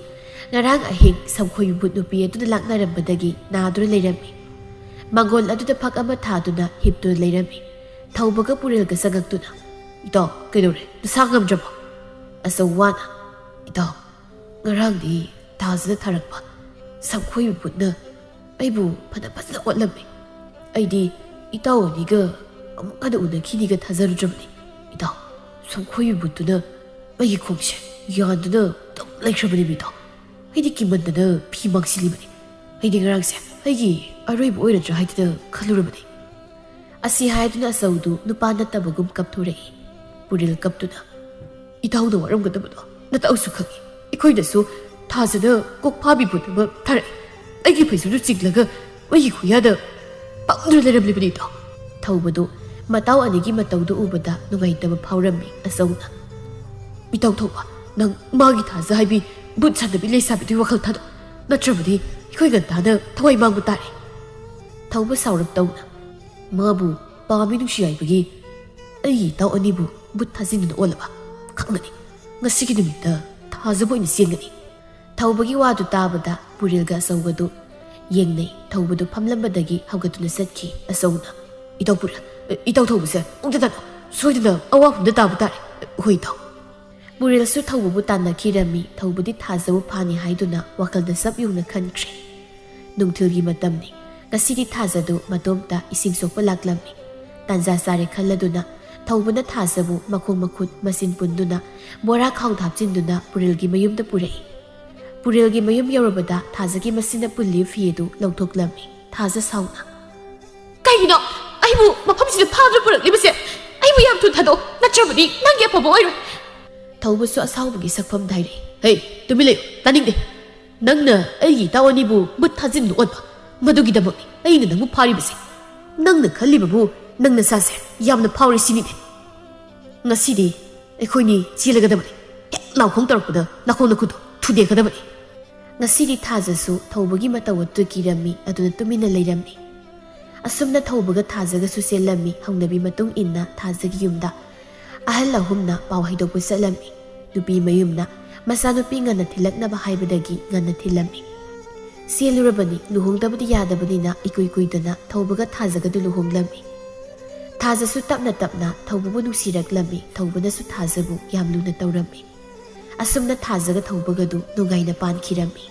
ꯉꯔꯥꯡ ꯑꯍꯤꯡ ꯁꯝꯈꯣꯏ ꯚꯨꯠ ꯅꯨꯄꯤ ꯑꯗꯨꯅ ꯂꯥꯛꯅꯔꯝꯕꯗꯒꯤ ꯅꯥꯗꯨꯅ ꯂꯩꯔꯝꯃꯤ꯫ ꯃꯥꯡꯒꯣꯜ ꯑꯗꯨꯗ ꯐꯛ ꯑꯃ ꯊꯥꯗꯨꯅ ꯍꯤꯞꯇꯨꯅ ꯂꯩꯔꯝꯃꯤ꯫ ꯊꯧꯕꯒ ꯄꯨꯔꯦꯜꯒ ꯆꯪꯉꯛꯇꯨꯅ, "ꯏꯇꯥꯎ, ꯀꯩꯗꯧꯔꯦ? ꯅꯁꯥ ꯉꯝꯗ꯭ꯔꯕꯣ?" ꯑꯆꯧ ꯋꯥꯅ, "ꯏꯇꯥꯎ, ꯉꯔꯥꯡꯗꯤ ꯊꯥꯖꯗ ꯊꯥꯔꯛꯄ ꯁꯝꯈꯣꯏꯕꯤ ꯚꯨꯠꯅ ꯑꯩꯕꯨ ꯐꯅ ꯐꯖꯅ ꯑꯣꯠꯂꯝꯃꯤ꯫ ꯑꯩꯗꯤ ꯏꯇꯥꯎ ꯑꯅꯤꯒ ꯑꯃꯨꯛ ꯍꯟꯅ ꯎꯅꯈꯤꯅꯤꯒ ꯊꯥꯖꯔꯨꯗ꯭ꯔꯕꯅꯤ꯫ ꯏꯇꯥꯎ, ꯁꯝꯈꯣꯏꯕꯤ ꯚꯨꯠꯇꯨꯅ ꯑꯩꯒꯤ ꯈꯣꯡꯁꯦ ꯌꯥꯟꯗꯨꯅ ꯑꯗꯨꯝ ꯂꯩꯈ꯭ꯔꯕꯅꯦ ꯏꯇꯥꯎ꯫ ꯑꯩꯗꯤ ꯀꯤꯃꯟꯗꯅ ꯐꯤ ꯃꯥꯡꯁꯤꯜꯂꯤꯕꯅꯤ꯫ ꯑꯩꯗꯤ ꯉꯔꯥꯡꯁꯦ ꯑꯩꯒꯤ ꯑꯔꯣꯏꯕ ꯑꯣꯏꯔꯗ꯭ꯔꯥ ꯍꯥꯏꯗꯅ ꯈꯜꯂꯨꯔꯕꯅꯤ꯫" ꯑꯁꯤ ꯍꯥꯏꯗꯨꯅ ꯑꯆꯧꯗꯨ ꯅꯨꯄꯥ ꯅꯠꯇꯕꯒꯨꯝ ꯀꯞꯊꯣꯔꯛꯏ꯫ ꯄꯨꯔꯦꯜ ꯀꯞꯇꯨꯅ, "ꯏꯇꯥꯎꯅ ꯋꯥꯔꯝꯒꯗꯕꯗꯣ ꯅꯇꯥꯎꯁꯨ ꯈꯪꯏ꯫ ꯑꯩꯈꯣꯏꯅꯁꯨ ꯊꯥꯖꯅ ꯀꯣꯛꯐꯥꯕꯤ ꯄꯣꯠ ꯑꯃ ꯊꯥꯔꯛꯏ꯫ ꯑꯩꯒꯤ ꯐꯩꯖꯨꯞꯗꯨ ꯆꯤꯡꯂꯒ ꯃꯩꯒꯤ ꯈꯨꯌꯥꯗ ꯄꯪꯗꯨꯅ ꯂꯩꯔꯝꯂꯤꯕꯅꯤꯗꯣ꯫" ꯊꯧꯕꯗꯨ ꯃꯇꯥꯎ ꯑꯅꯤꯒꯤ ꯃꯇꯧꯗꯨ ꯎꯕꯗ ꯅꯨꯡꯉꯥꯏꯇꯕ ꯐꯥꯎꯔꯝꯃꯤ ꯑꯆꯧꯅ꯫ "ꯏꯇꯥꯎ ꯊꯧꯕ, ꯅꯪ ꯃꯥꯒꯤ ꯊꯥꯖ ꯍꯥꯏꯕꯤ ꯚꯨꯠ ꯁꯥꯟꯅꯕꯤ ꯂꯩꯁꯥꯕꯤꯗꯨꯒꯤ ꯋꯥꯈꯜ ꯊꯥꯗꯣꯛ, ꯅꯠꯇ꯭ꯔꯕꯗꯤ ꯑꯩꯈꯣꯏ ꯉꯟꯇꯥꯅ ꯊꯋꯥꯏ ꯃꯥꯡꯕ ꯇꯥꯔꯦ꯫" ꯊꯧꯕ ꯁꯥꯎꯔꯞ ꯇꯧꯅ, "ꯃꯥꯕꯨ ꯄꯥꯝꯃꯤ ꯅꯨꯡꯁꯤ ꯍꯥꯏꯕꯒꯤ ꯑꯩꯒꯤ ꯏꯇꯥꯎ ꯑꯅꯤꯕꯨ ꯚꯨꯠ ꯊꯥꯖꯤꯟꯗꯨꯅ ꯑꯣꯜꯂꯕ? ꯈꯪꯒꯅꯤ, ꯉꯁꯤꯒꯤ ꯅꯨꯃꯤꯠꯇ ꯊꯥꯖꯕ ꯑꯣꯏꯅ ꯆꯦꯟꯒꯅꯤ꯫" ꯊꯧꯕꯒꯤ ꯋꯥꯗꯨ ꯇꯥꯕꯗ ꯄꯨꯔꯦꯜꯒ ꯑꯆꯧꯒꯗꯨ ꯌꯦꯡꯅꯩ꯫ ꯊꯧꯕꯗꯨ ꯐꯝꯂꯝꯕꯗꯒꯤ ꯍꯧꯒꯠꯇꯨꯅ ꯆꯠꯈꯤ꯫ ꯑꯆꯧꯅ, "ꯏꯇꯥꯎ ꯄꯨꯔꯦꯜ, ꯏꯇꯥꯎ ꯊꯧꯕꯁꯦ ꯑꯃꯨꯛꯇ ꯇꯥꯅꯧ, ꯁꯣꯏꯗꯅ ꯑꯋꯥꯐꯝꯗ ꯇꯥꯕ ꯇꯥꯔꯦ꯫" "ꯍꯣꯏ ꯏꯇꯥꯎ꯫" ꯄꯨꯔꯦꯜꯁꯨ ꯊꯧꯕꯕꯨ ꯇꯥꯟꯅꯈꯤꯔꯝꯃꯤ꯫ ꯊꯧꯕꯗꯤ ꯊꯥꯖꯕꯨ ꯐꯥꯅꯤ ꯍꯥꯏꯗꯨꯅ ꯋꯥꯈꯜꯗ ꯆꯞ ꯌꯨꯡꯅ ꯈꯟꯈ꯭ꯔꯦ꯫ ꯅꯨꯡꯊꯤꯜꯒꯤ ꯃꯇꯝꯅꯤ꯫ ꯉꯁꯤꯗꯤ ꯊꯥꯖꯗꯨ ꯃꯇꯣꯝꯇ ꯏꯁꯤꯡ ꯁꯣꯛꯄ ꯂꯥꯛꯂꯝꯃꯤ꯫ ꯇꯥꯟꯖꯥ ꯆꯥꯔꯦ ꯈꯜꯂꯗꯨꯅ ꯊꯧꯕꯅ ꯊꯥꯖꯕꯨ ꯃꯈꯣꯡ ꯃꯈꯨꯠ ꯃꯆꯤꯟ ꯄꯨꯟꯗꯨꯅ ꯕꯣꯔꯥ ꯈꯥꯎꯗ ꯍꯥꯞꯆꯤꯟꯗꯨꯅ ꯄꯨꯔꯦꯜꯒꯤ ꯃꯌꯨꯝꯗ ꯄꯨꯔꯛꯏ꯫ ꯄꯨꯔꯦꯜꯒꯤ ꯃꯌꯨꯝ ꯌꯧꯔꯕꯗ ꯊꯥꯖꯒꯤ ꯃꯆꯤꯟꯗ ꯄꯨꯜꯂꯤꯕ ꯐꯤ ꯑꯗꯨ ꯂꯧꯊꯣꯛꯂꯝꯃꯤ꯫ ꯊꯥꯖ ꯁꯥꯎꯅ, "ꯀꯩꯒꯤꯅꯣ ꯑꯩꯕꯨ ꯃꯐꯝꯁꯤꯗ ꯐꯥꯗꯨꯅ ꯄꯨꯔꯛꯂꯤꯕꯁꯦ? ꯑꯩꯕꯨ ꯌꯥꯝ ꯊꯨꯅ ꯊꯥꯗꯣꯛꯑꯣ, ꯅꯠꯇ꯭ꯔꯕꯗꯤ ꯅꯪꯒꯤ ꯑꯐꯕ ꯑꯣꯏꯔꯣꯏ꯫" ꯊꯧꯕꯁꯨ ꯑꯁꯥꯎꯕꯒꯤ ꯁꯛꯐꯝꯗ ꯍꯥꯏꯔꯛꯏ, "ꯍꯦ, ꯇꯨꯃꯤꯟ ꯂꯩꯌꯨ, ꯇꯥꯅꯤꯡꯗꯦ꯫ ꯅꯪꯅ ꯑꯩꯒꯤ ꯏꯇꯥꯎ ꯑꯅꯤꯕꯨ ꯚꯨꯠ ꯊꯥꯖꯤꯟꯗꯨꯅ ꯑꯣꯟꯕ, ꯃꯗꯨꯒꯤꯗꯃꯛꯅꯤ ꯑꯩꯅ ꯅꯪꯕꯨ ꯐꯥꯔꯤꯕꯁꯦ꯫ ꯅꯪꯅ ꯈꯜꯂꯤꯕꯕꯨ ꯅꯪ ꯅꯁꯥꯁꯦ ꯌꯥꯝꯅ ꯐꯥꯎꯔꯦ ꯁꯤꯅꯤꯅꯦ꯫ ꯉꯁꯤꯗꯤ ꯑꯩꯈꯣꯏꯅꯤ ꯆꯦꯜꯂꯒꯗꯕꯅꯤ꯫ ꯍꯦꯛ ꯂꯥꯎꯈꯣꯡ ꯇꯧꯔꯛꯄꯗ ꯅꯈꯣꯡ ꯅꯈꯨꯠꯇꯣ ꯊꯨꯗꯦꯛꯀꯗꯕꯅꯤ꯫" ꯉꯁꯤꯗꯤ ꯊꯥꯖꯁꯨ ꯊꯧꯕꯒꯤ ꯃꯇꯧ ꯑꯗꯨ ꯀꯤꯔꯝꯃꯤ, ꯑꯗꯨꯅ ꯇꯨꯃꯤꯟꯅ ꯂꯩꯔꯝꯃꯤ꯫ ꯑꯁꯨꯝꯅ ꯊꯧꯕꯒ ꯊꯥꯖꯒꯁꯨ ꯆꯦꯜꯂꯝꯃꯤ꯫ ꯍꯧꯅꯕꯤ ꯃꯇꯨꯡ ꯏꯟꯅ ꯊꯥꯖꯒꯤ ꯌꯨꯝꯗ ꯑꯍꯜ ꯑꯍꯨꯝꯅ ꯄꯥꯎ ꯍꯩꯗꯣꯛꯄ ꯆꯠꯂꯝꯃꯤ꯫ ꯅꯨꯄꯤ ꯃꯌꯨꯝꯅ ꯃꯆꯥꯅꯨꯄꯤ ꯉꯟꯅ ꯊꯤꯜꯂꯛꯅꯕ ꯍꯥꯏꯕꯗꯒꯤ ꯉꯟꯅ ꯊꯤꯜꯂꯝꯃꯤ꯫ ꯆꯦꯜꯂꯨꯔꯕꯅꯤ, ꯂꯨꯍꯣꯡꯗꯕꯗꯤ ꯌꯥꯗꯕꯅꯤꯅ ꯏꯀꯨꯏ ꯀꯨꯏꯗꯅ ꯊꯧꯕꯒ ꯊꯥꯖꯒꯗꯨ ꯂꯨꯍꯣꯡꯂꯝꯃꯤ꯫ ꯊꯥꯖꯁꯨ ꯇꯞꯅ ꯇꯞꯅ ꯊꯧꯕꯕꯨ ꯅꯨꯡꯁꯤꯔꯛꯂꯝꯃꯤ꯫ ꯊꯧꯕꯅꯁꯨ ꯊꯥꯖꯕꯨ ꯌꯥꯝ ꯂꯨꯅ ꯇꯧꯔꯝꯃꯤ꯫ ꯑꯁꯨꯝꯅ ꯊꯥꯖꯒ ꯊꯧꯕꯒꯗꯨ ꯅꯨꯡꯉꯥꯏꯅ ꯄꯥꯟꯈꯤꯔꯝꯃꯤ꯫